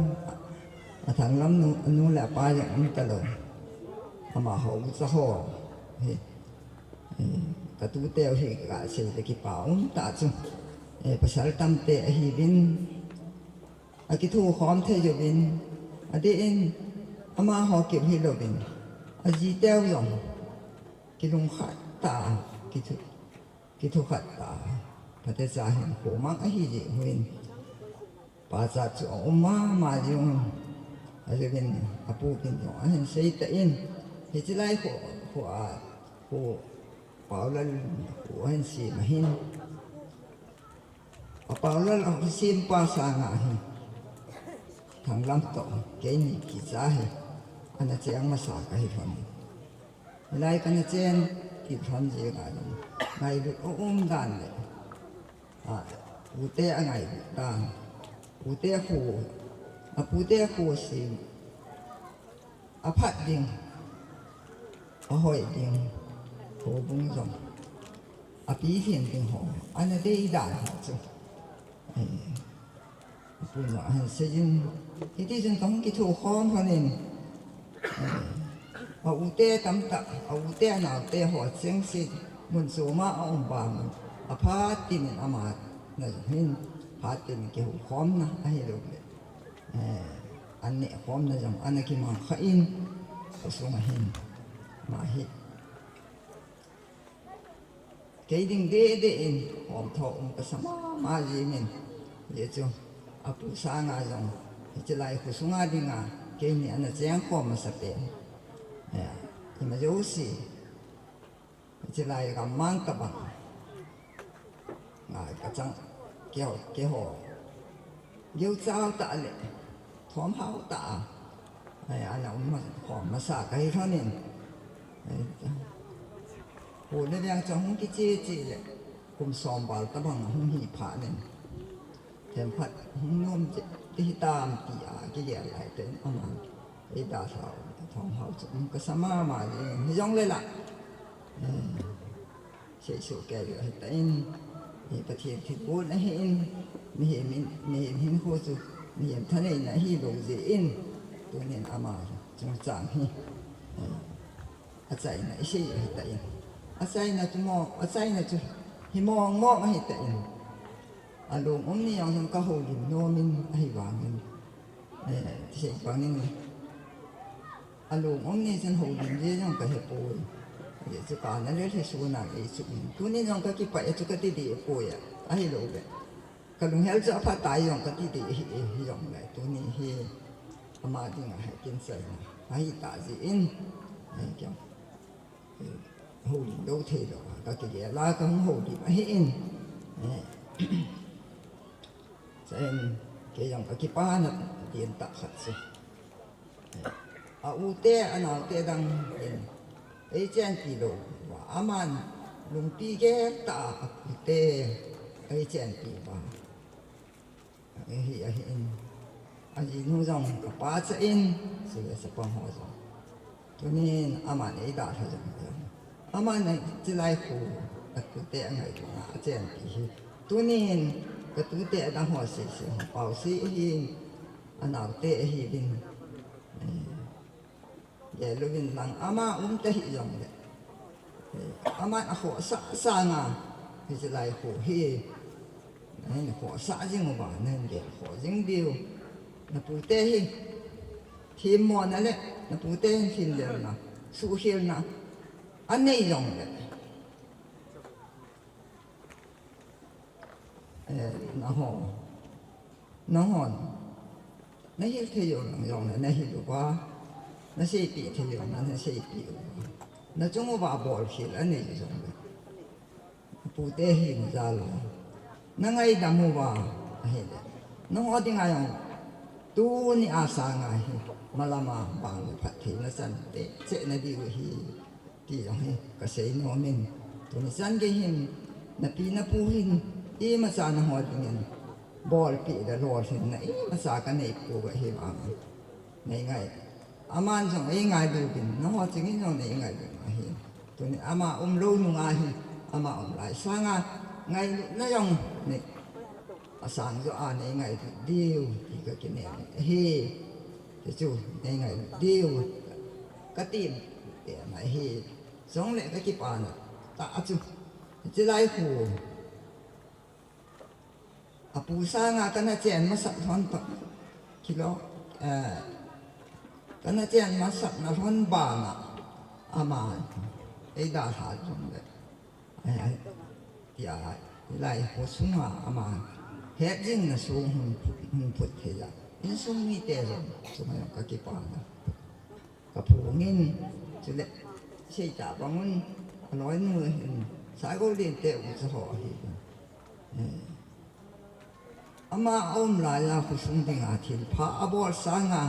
Athanglam nu, anu le apa jong um talou. Amaho ucha ho hi, eh, katuteu hi kasei le kipa um tah chu. Eh, pasal tamtah ahiuvin, akithukhom thei uvin, adeh in amaho keu hilouvin, ajiteu jong kilungkhat tah a kithu, kithukhat tah a, phatecha hinkho mang ahi jeh uvin, pachat chu aum mama jeng un, ajiuvin apu kin jong ahin sei tan, hiche lai kho, kho a, kho Paulal khu ahin sem ahin. A Paulal a sem pa sanga hi Thanglam toh keini kicha hi ana cheng masa kahi lhon. Hilai kana chen kit lhon jeh a jong ngailut aum dan le, a, pute angailut dan, pute khu, a pute khu sem, aphat ding, ahoi ding, houbung jong apilhin ding ho ana dei dan ho chu, eh, apu jong ahin seiyin, hiti chun kahung kithokhom lhon in, eh, a ute tamtah, a ute anaote ho chengse mun choma aum vangin, aphat tin in ama na jong hin phat tin kihoukhomna ahilou le, eh, an nehkhomna jong ana kimang kha in, khosung ahin, ama hi kei ding deh deh in, khom tho um kasa mama jingin, hijeh chun apu sanga jong hiche lai khosunga dinga keini ana chengkhom masa pen, eh, ima jouse hiche lai gammang tabang ngai kachang, keiho, keiho geuchau tah le thomhao tah a, ai, ana um ma-, khom masa kahi lhon in, ai, pu le veng chu hung kiche che le kum som val tabang hung hi phat in, themkhat hung nom che ti hitam tia kigel lai tah in, aman eidalhau, thomhao chu um kasa mama jing, hijongle la, eh, seisoh kei u ahitan, eh, Pathen thilgon ahin, mihem in, mihem hinkho chu mihem thaneina ahilou jeh in, tunin ama chungchang hi, eh, achaina isei u ahitan, achaina chu mo, achaina chu hi mong mong ahitan, along um ni jong jong kahoulim nom in ahivangin, eh, tisei bangin, along um ni chun houlim jeh jong kahepoi. Hijeh chun kana lel hi suna eichuh in, tunin jong kakipah e chu kati deh poi a, ahilou le kalunghel chu aphatai jong kati deh ahi e, hijongle tuni hi ama dinga hi kinchaina ahitah jeh in, eh, kei, eh, houlim lou theilou a kakigel a kahung houlim ahin, eh, chuin kei jong kakipana ding tah khat chu, a ute, anaote dang in eichenpi lou uva, aman lungpi gel tah a apute eichenpi uva, ahi, ahin, ajinu jong kapachat in, chule chapang ho jong, tunin aman eidalha jong, aman hiche lai khu, atute angailutna achenpi hi, tunin katute adang ho sese, Paose ahin, anaote ahiuvin, eh, gel uvin lang, ama um tahih jongle, eh, aman akhohsah sanga hiche lai khu hi nahin khohsah jing uva, nahin gelkhoh jing diu, napute hi themmona le napute hin lhinlelna, suhkhelna anei jongle, eh, nangho, nanghon nahil thei u lang jongle nahil uva, naseipeh thei u lang naseipeh uva, nachung uva bolkhel anei jongle, pute hi najal a, nangaidam uva ahile, nangho dinga jong tunia sanga hi malama vang le phattheina chan teh cheh nadiu ahi, ti jong hi kasei nom in, tuni chan gei hin napi napu hin imacha nangho dingin bolpeh le lolhinna imacha kaneipoi, ahivangin neingai, aman jong eingailu uvin, nangho chengin jong neingailu ahi. Tuni ama umlou nunga hi, ama um lai sanga ngailutna jong nei, asang joh a neingailut diu ti kakinem ahi. Hichu neingailut diu katem pen ahi. Jongle kakipana tah chu, hiche lai khu apu sanga kana chen masat lhon toh kilou, eh, kana chen masatna lhon banga ama eidalha jongle, eh, tia, hilai khosunga ama hetjingna song hung phut, hung phut thei a, insung mite jong chunga jong kakipana kaphongin, chule seitah bangun, Aloi nu hin, Saigolen te u cha ho ahi. Eh. Ama aum laiya khosung dinga thilpha abol sanga,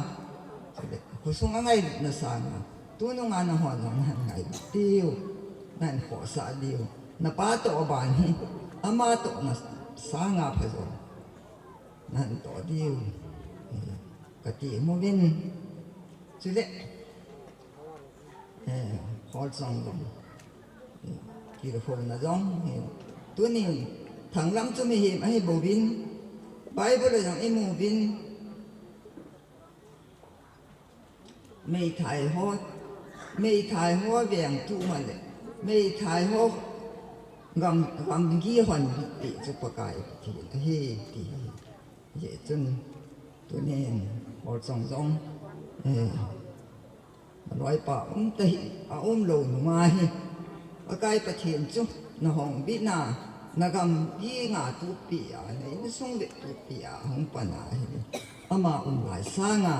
khosung angailutna sanga, tununga nahon jong nahin ngailut diu, nahin khohsah diu. Napa toh aban hi, ama tohna sanga pha jong nahin toh diu, eh, kati uvin. Chule, eh, Holchong jong, eh, kilhouna jong, eh, tunin thanglam chu mihem ahi bouvin, Bible a jong imu uvin, meithai ho, meithai ho veng tu ma le, meithai ho gam, gamgi hon ti chu Pakai Pathen ahi ti hi. Hijeh chun tunin Holchong jong, eh, loipa um tahih, aum lou nunga hi, Pakai Pathen chu nahung bitna, nagamgi nga tupi a, na insung le tupi a hung pan ahi. Ama um lai sanga,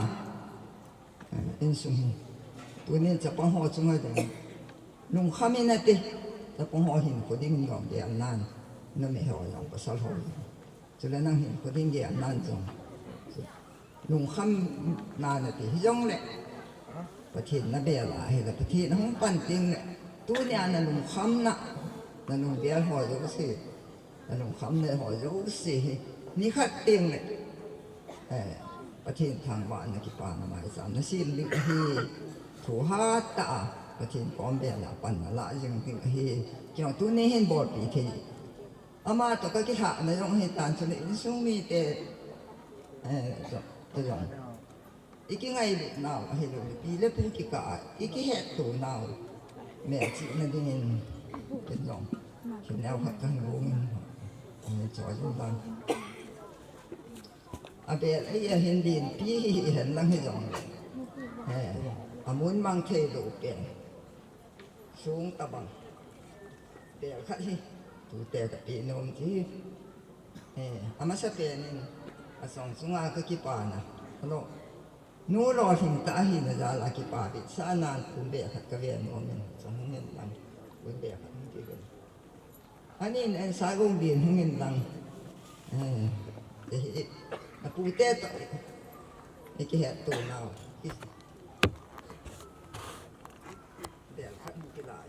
eh, insung hi, tunin chapang ho chunga jong lungkham in ati, chapang ho hinkho ding jong bel nan, numei ho jong pasal ho jong. Chule nang hinkho ding gel nan jong lungkham nan ati, hijongle Pathen nabel a ahile, Pathen ahung pan tengle, tunia nalungkhamna, nalungbel ho jouse, nalungkhamna ho jouse hi, nikhat tengle, eh, Pathen thangvahna kipana maicham nasim ding ahi. Thuhat tah a Pathen kom bel a pan nalah jing ding ahi. Kei jong tuni hin bolpi thei, ama toh kakilhahna jong ahitan, chule insung mite, eh, jong, jong, ikingailut nau ahilou, nupi le pu kikah a ikihetto nau, melchihna dingin, ken jong thil neo khat kahin gong in, eh, choi jong lang. Abel a ahin dinpi hihen lang hijongle, eh, amun mang theilou pen, sung tabang bel khat hi tute kapeh nom ji. Eh, amasapen in, achong chunga kakipana, alo, nu lolhing tah ahina jal a kipa vetsahnan pum bel khat kave nom in, chong hung in lang, pum bel khat hung kiven. Anin, en, Saigolen hung in lang. Eh, eh, eh, apute toh ikihetto nau, bel khat hung kilai.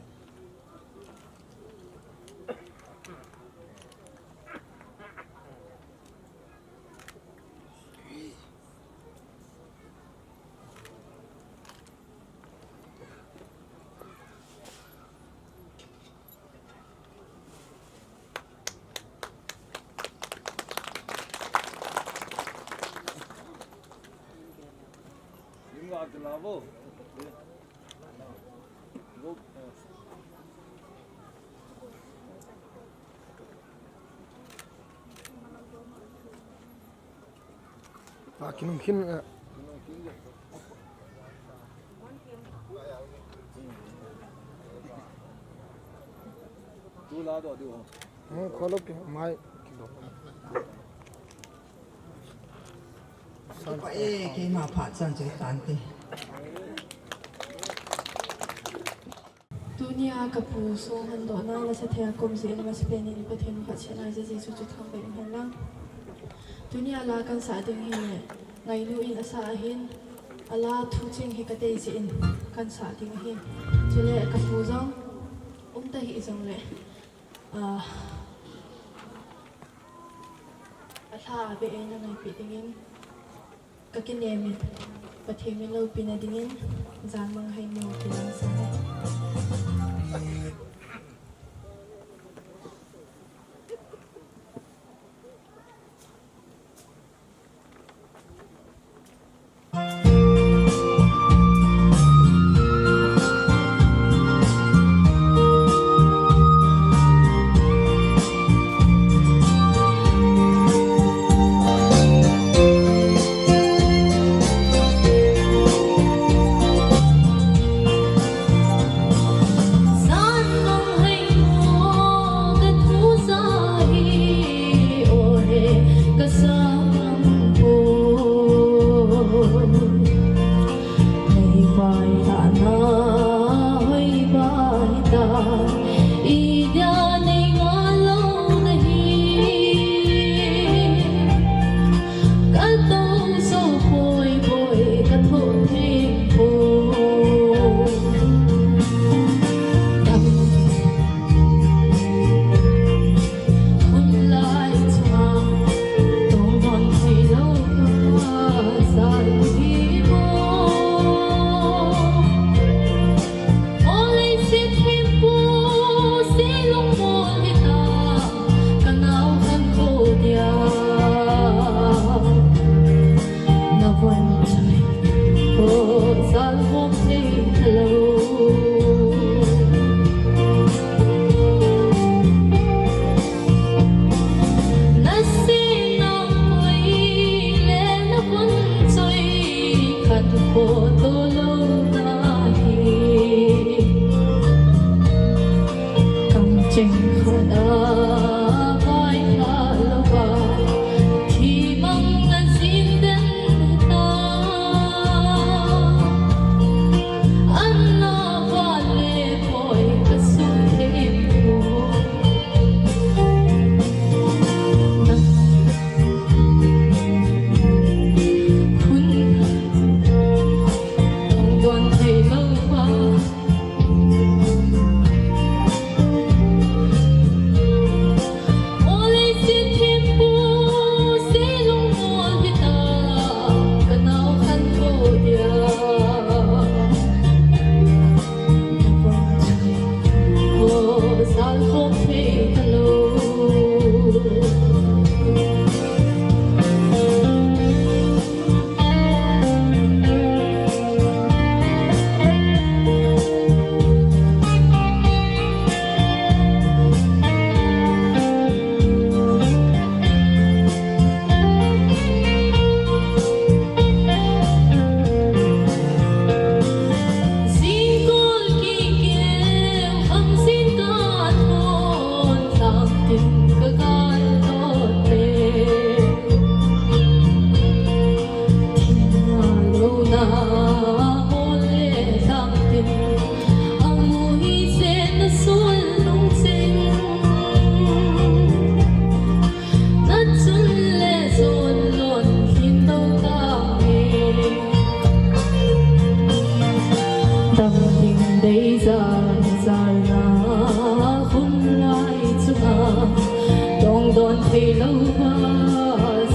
Ah, kinung khin, eh. Tu la do di ho. Hmm, kholo ke mai. Kipa e, keima phat chan chu tante. Tunia kapu song hondohna lasa thei a kaum jeh in amasapen in Pathen phatchomna Jesu chu thangvah in hen lang. Tunia la kahin sah ding hi le, ngailu in asah ahin, ala thu ching hi kadei jeh in kahin sah ding ahi. Chule kapu jong um tahih jongle, ah, alha a be eina ngaipeh dingin kakinem in, Pathen min loupina dingin, jan mang hei mo kilang sa e. Sal, sal na hun lai chunga dong don thei lou va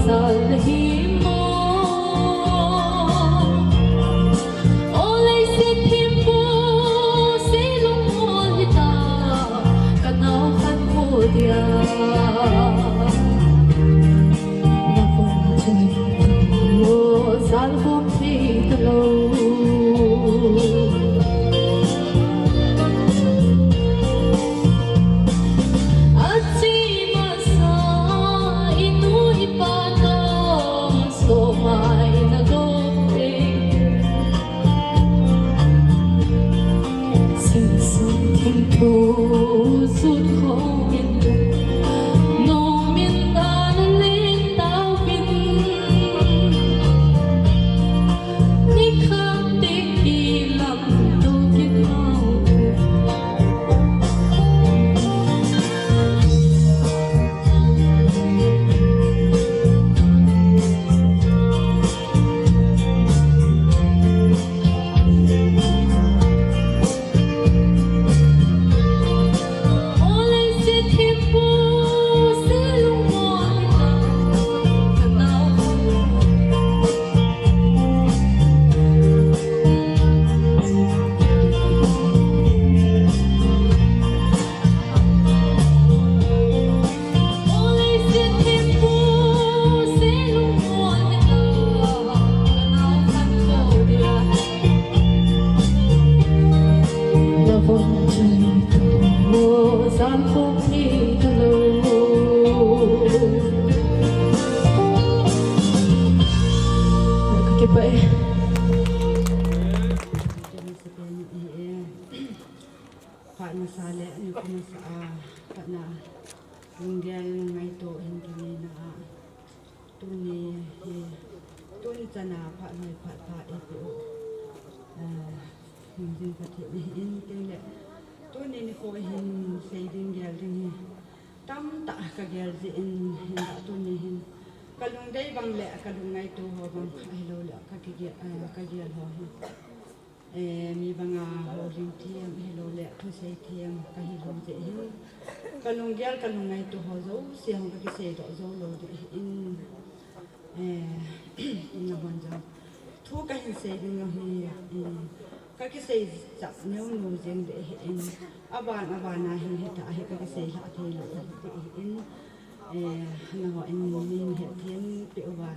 sal hi mo. O lei se thim po se lung mo hi ta ka nau khat mo dia. Na von chun o sal khom thei ta lou. Achi masa inu ipa to so mai na go pe. Sing sing thim thu sut khom in no min da na len tau bin. Phat masa le nikho masa a phatna lunggel ngaito hin kinei na a tuni hi tuni chana phat noi phat pha e pi u. Hung jing phat hi ni in tin le tuni nikho hin sei ding gel ding hi tamtah ka gel jeh in hin ka tuni hin ka lungdei bang le ka lungngaito ho bang ahilou le ka kigel, ka gel ho hi. Eh, mi banga houlim them, hilou le thusei them, kahi lou jeh hin. Kalunggel, kalungngaito ho jouse hung kakisei doh jou lou jeh hin. Eh, nahon jong. Thu kahin sei ding jong hi, eh, kakisei chap neo nu jeng jeh hin. Aban, aban a hi, hita hi kakisei lha thei lou jeh hin. Eh, nahon min hethem peh uva,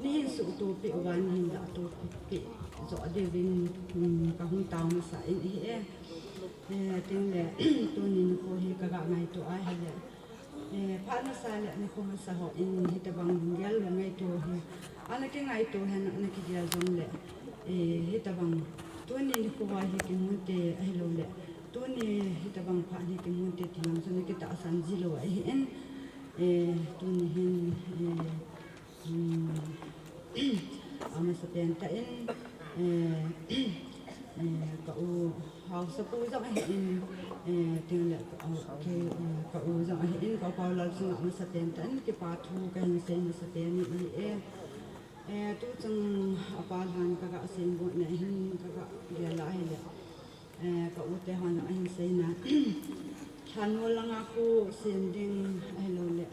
neihin suhtoh peh uva, neihin lahtoh peh joh diuvin, um, kahung tao masa in ahi e. Eh, tin le, tuni nikho hi kaga ngaito ahile. Eh, phat masa le nikho masa hon hitabang lunggel lungngaito hi. Ana kingaito hen, ana kigel jong le. Eh, hitabang tuni nikho hi kimu te ahilou le. Tuni hitabang phat hi kimu te ti jong chu ana kitahsan ji lou ahi in. Eh, tuni hin, eh, um, amasapen tah in, eh, eh, ka u haosapu jong ahi in, eh, tin le ka, eh, ka u jong ahi in, ka u Paulal chunga amasapen tah in, kipa thu kahin sei masapen in ahi e. Eh, tuchung apa lhan kaga sei bou na hin kaga gel a ahile. Eh, ka u te hon ahin sei na. Lhanmol langa khu sem ding ahilou le.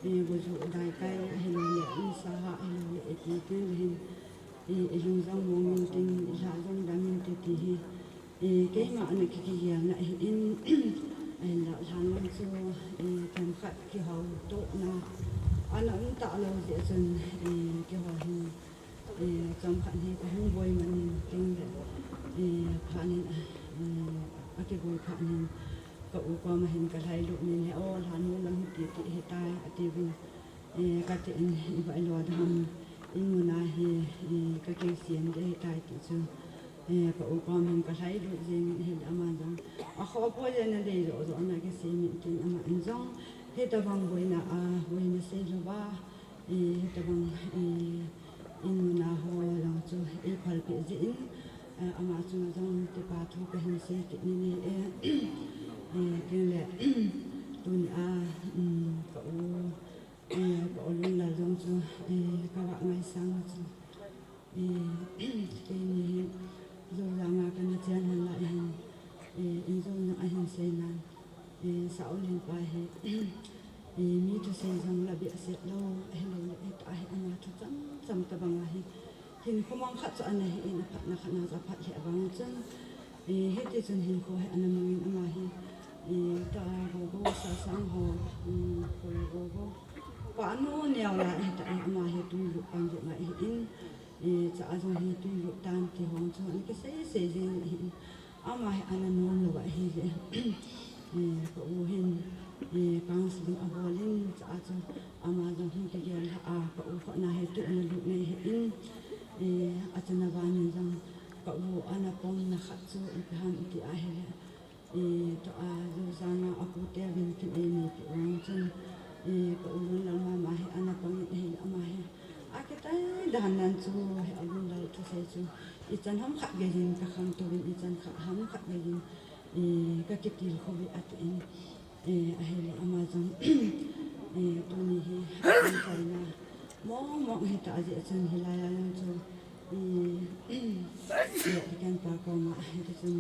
Eh, goju daikai ahilou le. Nisa ha ahilou le. Iti tin le hin. Eh, ilung jong mong in tin, ilha jong dam in tin ti hi. Eh, keima ana kikigel na ahi in. Ahinla lhan lang chu, eh, themkhat kihou toh na. Ana um talou jeh chun, eh, kihou hin. Eh, chomkhat hi kahung boi man in tin le, eh, phat in, eh, akiboi phat in ka u koma hin kalhailut in, he o, lhanmol lang hi ti ti hitai, atiuvin, eh, kati in, iva ilo da ham, in muna hi, eh, kakisem ding hitai ti chu, eh, ka u koma hin kalhailut jeng in ahile ama jong, akhoh poi le nadei joh joh na kisem in tin ama in jong, hitabang boina a, boina sei louva, Eh, hitabang, eh, in muna ho jong chu eiphalpeh jeh in, eh, ama chunga jong kipa thu kahin sei kit in ahi e, eh, tin le, tuni a, um, ka u, eh, ka u Lunglal jong chu, eh, kaga ngaisang chu, eh, keini hi Joulanga kana chen hon lai hin, eh, Ulen pa hi, eh, mi thusei jong la behseh lou, ahilouleh, eh, tua hi ama thu cham cham tabang ahi. Hinkho mang khat chu ana hi in, aphatna khat na chu aphat lheh vang chun, eh, hiti chun hinkho hi ana mang in ama hi, eh, tua Gogo Sasang ho, um, Gogo, pa anu neo la, eh, tua hi ama hi tuilut pan jong ahi in, eh, chua jong hi tuilut tan ti ho chu ana kisei sei jing ahi in. Ama hi ana nom lou ahile, eh, ka u hin, eh, counseling abol in, chua chu ama jong hin kigel lha a, ka u khut na hi tu ana lut nei ahi in, eh, achuna van in jong ka u ana pom na khat chu ipi ham iti ahile, eh, tua Joujang a apu te vin kin eini pi vang chun, eh, ka u Lunlal mama hi ana pang in ahile ama hi akitai dan nan chu hi a Lunlal thusei chu ichan ham khat gei in ka khangtou in, ichan khat ham khat gei in, eh, ka kitilkhou ve ati in, eh, ahile ama jong, eh, tuni hi, eh, chaina mong mong hi ta jeh chun hilai a jong chu, eh, eh, ka pa koma hiti chun,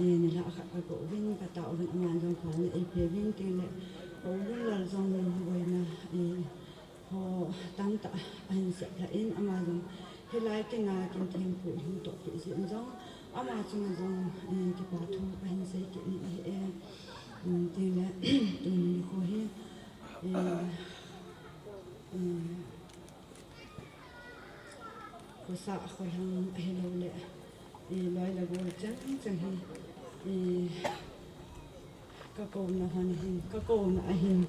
eh, nilhah khat ka kou vin, ka tao vin, ama jong phalna eipe vin tin le, ka u Lunlal jong boina, eh, ho tamtah ahin sep lha in ama jong hilai kin a kin thempu hung toh kit jeh in jong ama chunga jong, eh, kipa thu kahin sei kit ni ahi e. Um, tin le, tuni nikho hi, eh, eh, khosa kholhang ahilouleh, eh, loi le gol chang chang hi, eh, ka kouna hon hin, ka kouna ahin,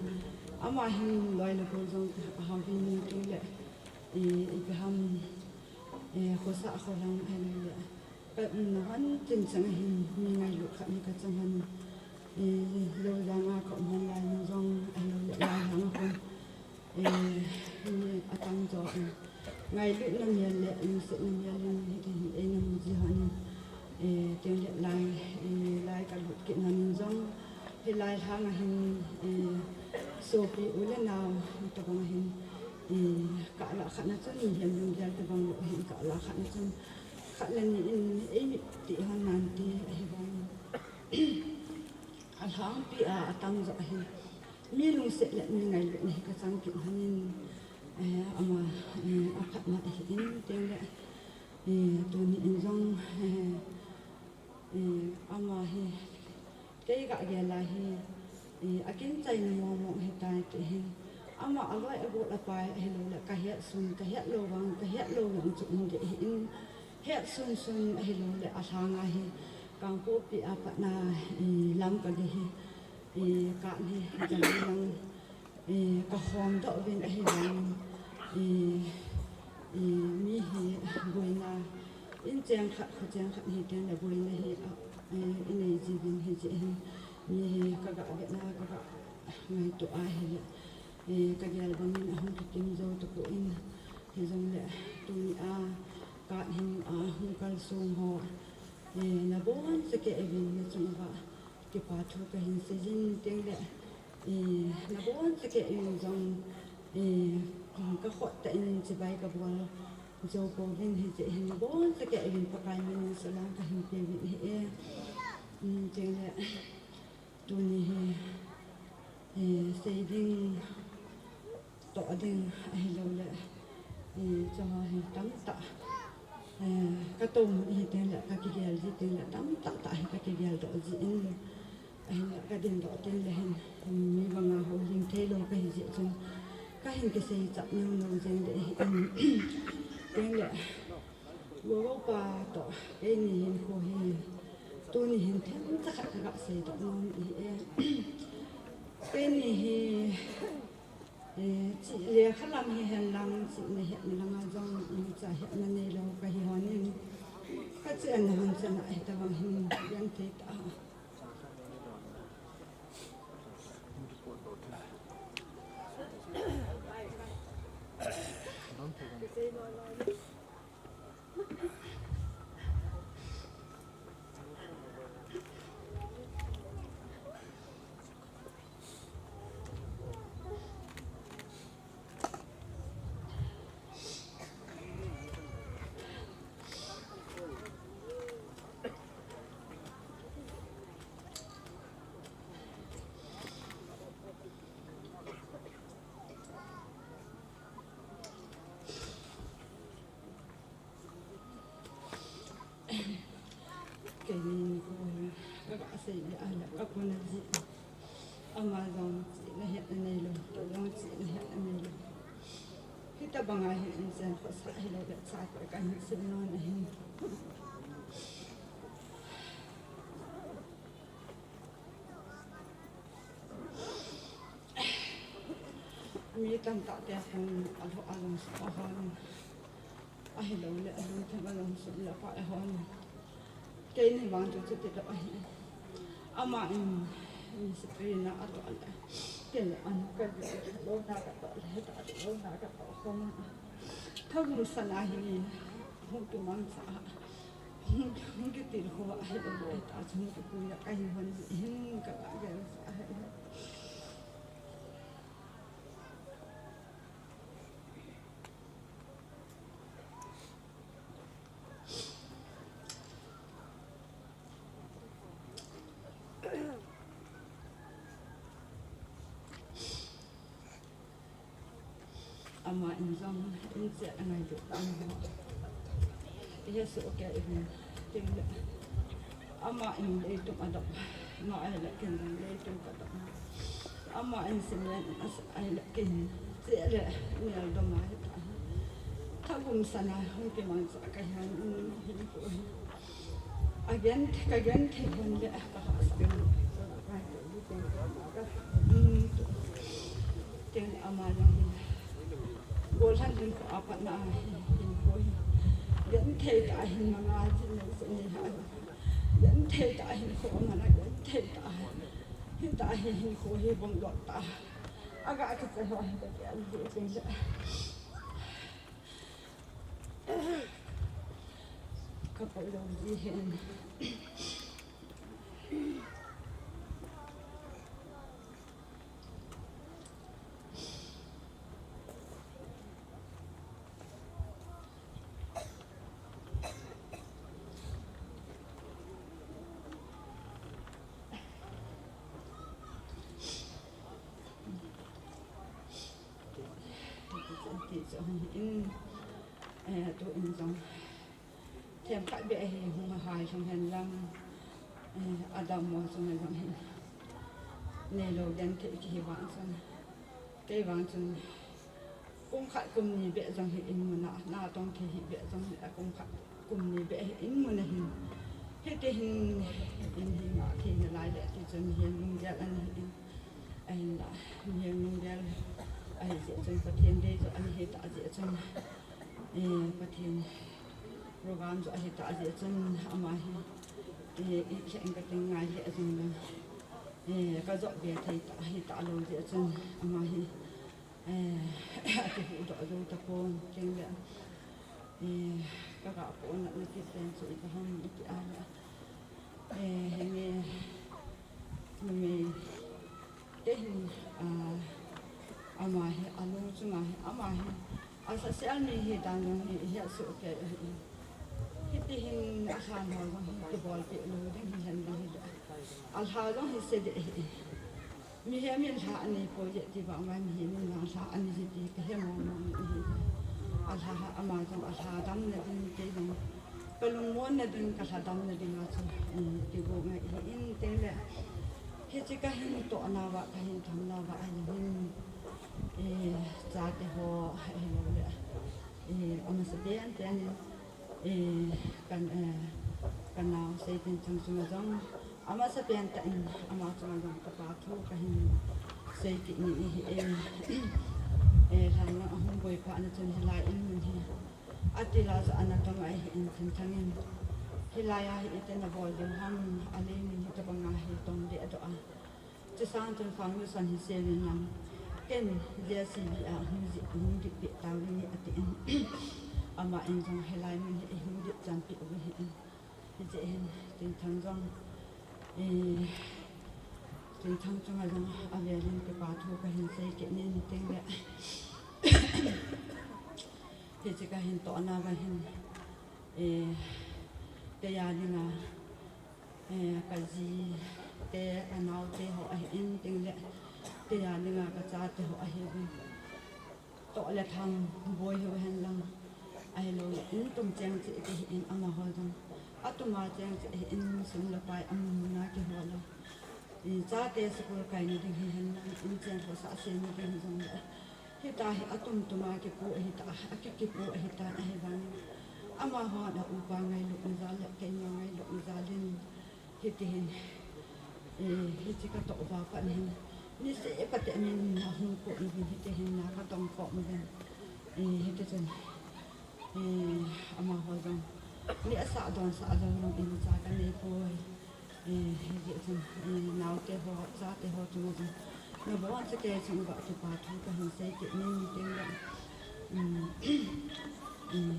ama hin loi le gol jong ahao vin tin le, eh, ipi ham, eh, khosa kholhang ahilouleh, ka umna hon tin chang ahin, mi ngailut khat hi ka chang hon, eh, Joujang a ka um hon lai mun jong ahilouleh, lai lhang a kon, eh, mi atang jo in, ngailutna mial le lungsetna mial in hiti hin eina mu ji hon in, eh, tin le lai, eh, lai ka lut kit hon in jong, hilai lhang a hin, eh, sopi u le nao, hitobang a hin, eh, ka lah khat na chun, mihem lunggel tobang lou hin ka lah khat na chun, khat le ni in eimi ti hon nan ti ahi vang in, alhangpi a atang jo ahi. Mi lungset le mi ngailutna hi ka chang kit hon in, eh, ama, eh, aphatna ahi in tin le, eh, tuni in jong, eh, eh, ama hi, kei ka gel a hi, eh, akinchaina mong mong ahitai ti hin, ama aloi agol apai ahilouleh, ka het sun, ka het lou vang, ka het lou vang chu um deh ahi in, het sun sun ahilouleh, alhang a hi, Kangpokpi a patna, eh, lam ka gei hi, eh, ka ni, ka ni lang, eh, ka hom doh uvin ahi vang, eh, eh, mi hi boina, in cheng khat, kho cheng khat hi tin le boina hi, ah, eh, inei ji uvin hi ji hin, mi hi ka ga vetna, ka ga ngaito ahile, eh, ka gel bang in ahung kikim jou tapon, hijongle, tuni a, ka hin, ah, hung kalsong ho, eh, nabon cheh kei uvin na chung uva, kipa thu kahin sei jin tin le, eh, nabon cheh kei uvin jong, eh, ka khut tah in chibai ka bol jou pouvin hijeh hin nabon cheh kei uvin Pakai min in salam kahin pe uvin ahi e. Um, tin le, tuni hi, eh, sei ding, toh ding ahilouleh, eh, chua hi tamtah, eh, ka toh hi tin le, ka kigel ji tin le, tamtah tah hi ka kigel doh ji in, ahin ka din doh tin le hin, mi banga houlim thei lou kahi jeh chun, kahin kisei chap nung nung jeng deh ahi in, tin le, Gogo pa toh, keini hinkho hi, tuni hin themcha khat ka ga sei doh nom ahi e. Keini hi, eh, chih le khalam hihen lang, chihna hetna langa jong, imacha hetna neilou kahi hon in, ka chenna hon chan a hitobang hin, genthei tah a. Keini nikho hi kaga sei le ahile kakona ji. Ama jong chihna hetna neilou, kei jong chihna hetna neilou. Hitabanga hi inchen khosa hilou le chate kahin sim nom ahi. Mi tamtah te hung alhou alung sung ahon, ahilou le alungthim alung sung le pa ahon. Keini vang chu chuti lou ahi. Ama in, in discipline atoh le, kei an ka louna katoh le, hita louna katoh khom. Thagum sana hi hung kimangcha, hung, hung kitilkhou ahilou le, hita chun kipui a kahi hon hin kagel sa ahi. Ama in jong in che angai ding tam ho. Ihesoh kei in tin le. Ama in leitung adop. Ama in le ken jong leitung kadop. Ama in cement in asa ahile ken che le nel dom ahi ta. Thagum sana hung kimangcha kahi hon in hin ko hi. Agen, kagenthei hon le kahahsa. Tin ama jong hin. Golhang hinkho a patna a hin, hinkho hi. Genthei tah a hin manga chin le chin ni ha. Genthei tah a hinkho a mana genthei tah a. Hita hi hinkho hi bong lou tah. Aga kicha ho hi ka ke an di tin le. Ka poi lou di hin. Ti chu hin, eh, tu in jong. Themkhat beh hi hung hai lhung hen lang, eh, adammo chunga jong hin. Neilou genthei kihi vang chun. Kei vang chun. Kum khat kum ni beh jong hi in mun a, natong thei hi beh jong hi a kum khat kum ni beh hi in mun a hin. Hiti hin in hi ngah thei nalai le ti chun hin lunggel ana hi in. Ahinla, mihem lunggel ahi jeh chun Pathen dei joh ana hi ta jeh chun, eh, Pathen program joh ahi ta jeh chun ama hi, eh, i khen ka ting ngai le jong le, eh, ka joh be thei ta, hi ta lou jeh chun ama hi, eh, ati hu doh jou tapon ting le, eh, ka ga pon na kit pen chu ipi ham iti a le, eh, henge, numei, Te hin, ah, ama hi, alung chunga hi, ama hi, asasel mi hi dan jong hi, hi asoh kei ahi. Hiti hin alhan ho jong hi, kibolpeh lou ding hi hen ding hi. Alha jong hi se ding hi. Mihem in lha anei poi jeh ti vang vang mihem in lha anei hi ti kahe mong mong hi. Alha ama jong alha damna ding kei jong. Ka lungmonna ding, ka lhadamna dinga chu, um, kigo ngai hi in teng le. Hiche kahin tohna uva, kahin thamna uva, ahin, eh, chate ho, ahilou le, eh, amasapen pen in, eh, kan, eh, ka nao Seitinthang chunga jong, amasapen tah in, ama chunga jong, kapa thu kahin sei kit nin ahi, eh, eh, lhan jong ahung boipa na chun hilai in mun hi. Ati la chu ana tong ahi in Thinthang in. Hilai a hi iti nabol diu ham, alei min hitobanga hi tong deh doh a. Chusang chun foundation hi sem in lang. Ken J C B a hung jih, hung dih peh tau ding hi ati in. Ama in jong hilai mun hi hung dih chan peh u hi in. Hijeh hin Thinthang jong, eh, Thinthang chunga jong avel in kipa thu kahin sei kit nin teng le. Hiche kahin tohna uva hin, eh, keiya dinga, eh, ka ji te, ka nao te ho ahi in teng le, keiya dinga ka chate ho ahi in. Toh le thang boi hiu hen lang. Ahilou le, in tum cheng cheh kihi in amaho jong. A Tuma cheng chu in sum le pai amun muna kihol a. I chate school kaina ding hihen lang, in cheng khosah semna ding jong le. Hita hi atum tuma kipu ahita, aki, kipu ahita ahivang. Amaho na upa ngailutna jal le, keima ngailutna jal in. Hiti hin, eh, hiche ka toh uva pat hin, niseh pate min na hung ko uvin, hiti hin na ka tong ko uvin. Eh, hiti chun, eh, amaho jong, ni asah don sah jong jong imacha ka nei poi. Eh, hiti chun, eh, naote ho, chate ho chunga jong, nabonchauva kei chunga kipa thu ka hin sei kit ning tin le. Um, eh,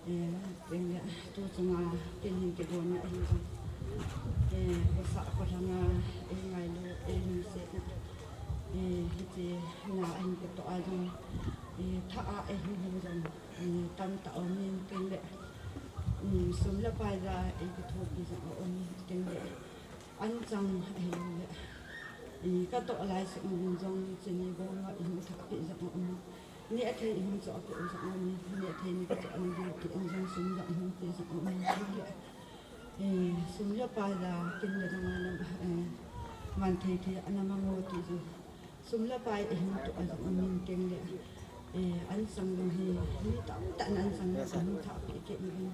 Eh, teng le, tu chunga, kei hin kigonna ahi jong. Eh, khosah kholanga, eh, ngailu, eh, lungsetna. Eh, hiche na ahin kitoh a jong. Eh, thah a, eh, hin hin jong. Eh, tamtah aum in teng le. Mm, sum le pai ja, eh, kithopi jong aum in teng le. Anchang ahilou le, i, ka toh lai sung in jong chini bong a i hung thah peh jong aum. Neh thei i hung choh peh jong aum. Neh thei ni ka choh ni diu ti in jong sum jong i hung pe jong aum. Le, i, sum le pai ja kin le dong a nam, eh, man thei thei a nam a ngo ti jong. Sum le pai i hung toh a jong aum in teng le, eh, anchang jong hi, mi tamtah in anchang jong ka hung thah peh kit in.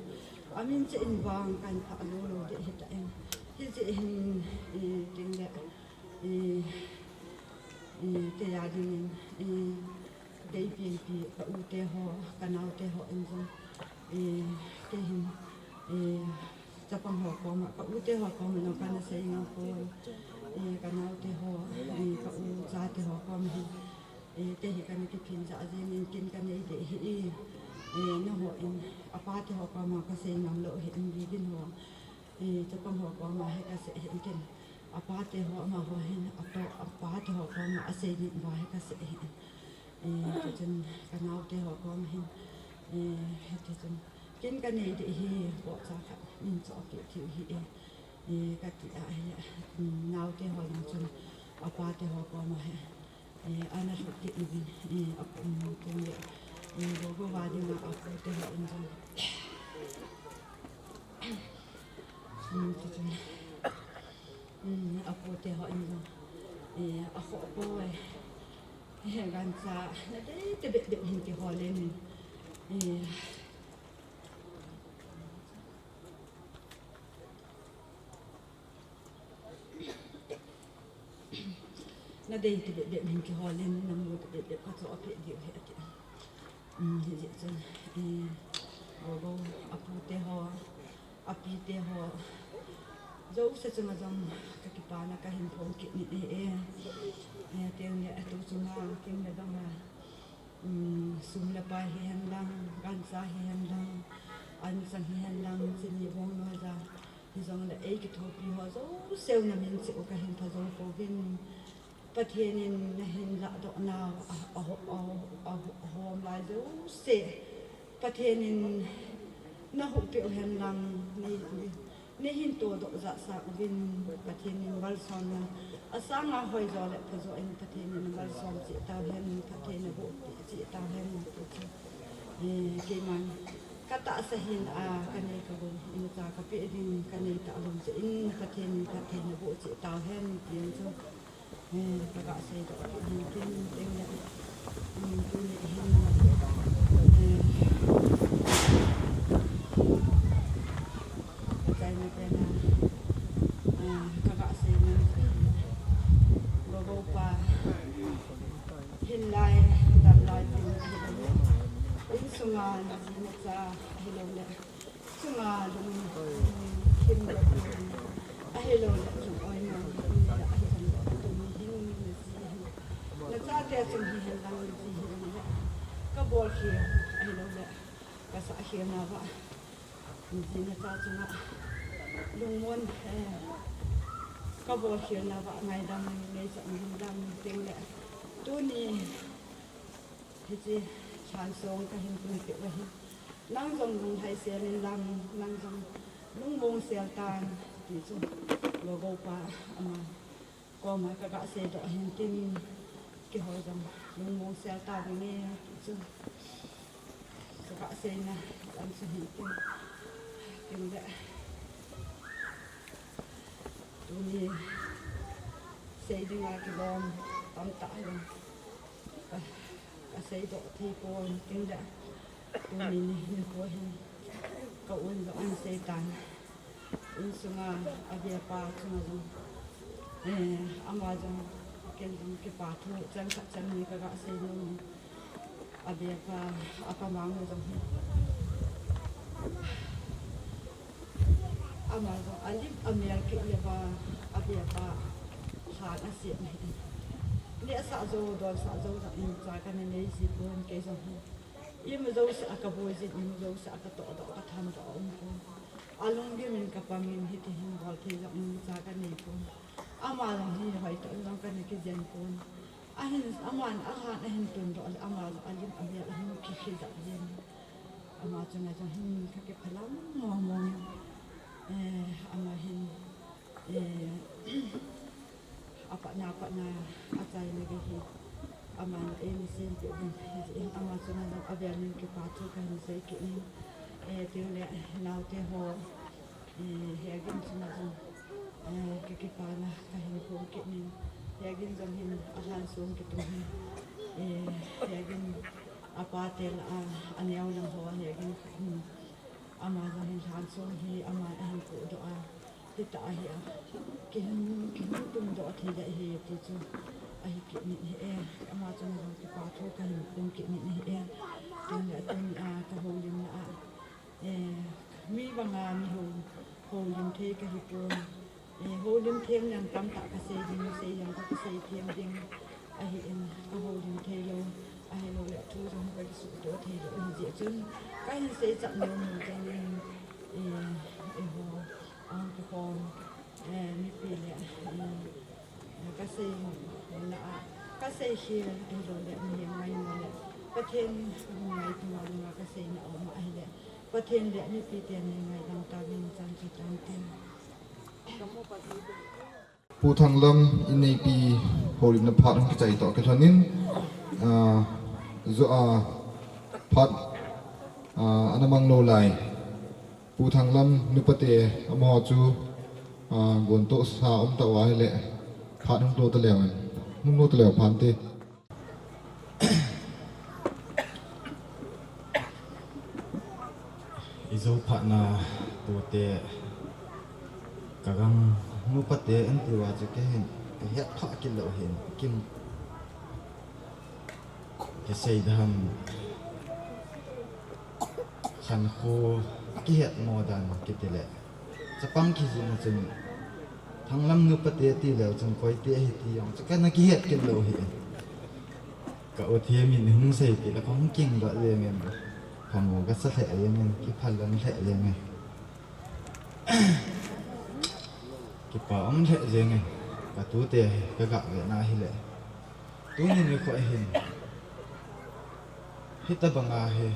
Amin che in vang kan thah lou lou ding ahi ta in. Hiche hin, eh, teng le, eh, eh, kei a dingin, eh, kei pipi, ka u te ho, ka nao te ho in jong, eh, kei hin, eh, chapang ho koma, ka u te ho koma jong kana sei ngam poi, eh, ka nao te ho, eh, ka u cha te ho koma hin, eh, kei hi kana kiphin ja jeng in kin ka nei ding ahi, eh, nangho in, apa te ho koma ka sei ngam lou ahi in, Bibin ho, eh, chapang ho koma hi ka sei ahi in kin. Apa te ho amaho hin, ato, apa te ho koma asei ding uva hi ka sei ahi. Eh, tichun ka nao te ho koma hin, eh, tichun kin ka nei ding ahi, bohcha khat min choh kit thei ahi, eh, ka ti a, eh, nao te ho jong chun apa te ho koma hi, eh, ana lhut kit uvin, eh, apum teng le, eh, gogo va dinga apu te ho in jong. Hmm, tichun. Hmm, apu te ho in jong. Eh, akhoh poi. Eh, gancha, nadei tebeh beh hin kihol in. Eh. Nadei tebeh beh hin kihol in, namu tebeh beh ka choh peh diu ahi ati. Um, hijeh chun, eh, gogo, apu te ho, api te ho, jouse chunga jong ka kipana ka hin phong kit in ahi. Eh, teng le, tu chunga, kin le dong a, um, sum le pai hihen lang, gancha hihen lang, anchang hihen lang, chini bong noiya, hijongle ei kithopi ho jouse u na min cheh u ka hin pha jou pouvin. Pathen in na hin lahdoh nau, a, a, a, a, a hom lai jouse. Pathen in na huhpeh u hen lang, nei, nei, nei hin todoh jat sah uvin, Pathen in malsomna asanga hoijo le phajo in Pathen in malsom cheh tauhen, Pathen in boh cheh tauhen, ti chu. Eh, keiman ka tahsa hin a, ka nei ka gou, imacha ka peh ding, ka nei talou jeh in Pathen in phatthei na boh cheh tauhen, ti chu. Eh, ka ga seidoh kit hin tin, tin le, mm, tuni hin, eh, ka chaina pena, eh, ka ga sei ning, gogo pa, hinlai, damlai tin, ahilouleh, insunga, naji nacha, ahilouleh, chunga lungthim le, ahilouleh, lung oina, ahilouleh, tuni hin, naji hin, nachate chung hihen lang, naji hin, ka bolkhel, ahilouleh, ka sahkhelna uva, naji nacha chunga, lungmon, eh, ka bolkhelna uva, ngaidam, neichan, dam, teng le, tuni, Hiche, chan song ka hin pun peh u ahi. Nang jong lunglhai sel in lang, nang jong lungmong sel tan, ti chu, gogo pa, ama, koma ka ga seidoh hin tin, keiho jong lungmong sel tauvin e, ti chu. Ka Seina, kan sa hi kin, kin le. Tuni, sei dinga kilom tamtah jong ka, ka seidoh thei pon, kin le. Tuni ni, ni ko hin, ka un jong an sei tan. Insunga, abia pa chunga jong. Eh, ama jong, ken jong kipa thu, chan khat chan ni ka ga sei nom. Abia pa, apa mang jong. Ama jong, alim, amel ki le ba, abia pa, ha na si ni. Ni asa jo, don sa jo, jong in cha ka ni nei si pon kei jong. Ima jouse a ka boi jin, ima jouse a ka toh doh, ka tham doh a um pon. Alunggim in ka pang in hiti hin bol thei jong in cha ka nei pon. Ama jong hi hoi toh jong ka na kijen pon. Ahin, aman, ahan, ahin tun doh le, ama jong alim amel ahin kikhel doh jin. Ama chunga jong hin ka kiphalam mong mong. Eh, ama hin, eh, Apatna, apatna, achaina gei hi. Aman eina sempeh ding hi jeh in ama chunga jong avel in kipa thu kahin sei kit in. Eh, tin le naote ho, eh, Hegin chunga jong, eh, ka kipana kahin phong kit in. Hegin jong hin alhansong kitung hi. Eh, Hegin apa te lah a, aneo lang ho Hegin, hmm. Ama jong hin lhansong hi, ama ahin pohdoh a. Hita ahi a. Kihin, kihin tun doh thei le hi ti chu. Ahi kit in ahi e. Ama chunga jong kipa thu kahin phong kit in ahi e. Tin le tuni a ka houlimna a. Eh, mi banga mi hou, houlim thei kahi pon. Eh, houlim them jong tamtah ka sei ding, sei jong ka sei them ding. Ahi in, ka houlim thei lou, ahilou le thu jong ka kisuhtoh thei lou, ahi jeh chun, kahin sei chat nom nom jeng in, eh, eh, ho, ahung kikhom, eh, mipi le, eh, ka sei na a, ka sei khel, ahilou le, mi ngai mo le, Pathen ngaito a ka sei na um ahile, Pathen le mipi ten ngaidam tauvin chan chu tan tin. Pu Thanglam inneipi houlimna phat hung kichai toh kilhon in, ah, jo a phat, ah, ana mang lou lai. Pu Thanglam nupate amaho chu, ah, gontoh sa um tah uva ahile phat hung lou ta leu in, hung lou ta leu phan te. Ijou phatna tute kagang nupate anti uva chu kei hin kahet pha kit lou hin kim kisei dam. Khankho kihet mo dan kiti le. Chapang kijing chun Thanglam nupate ti leu chun koite ahi ti jong chu kana kihet kit lou hi. Ka u Them in hung seipeh le kahung kingdoh jeng in. Phamo kasa lheh jeng in, kiphalam lheh jeng in. Kipa um lheh jeng in. Ka tute ka ga ve na hile. Tuni nikho hin. Hitabanga hi.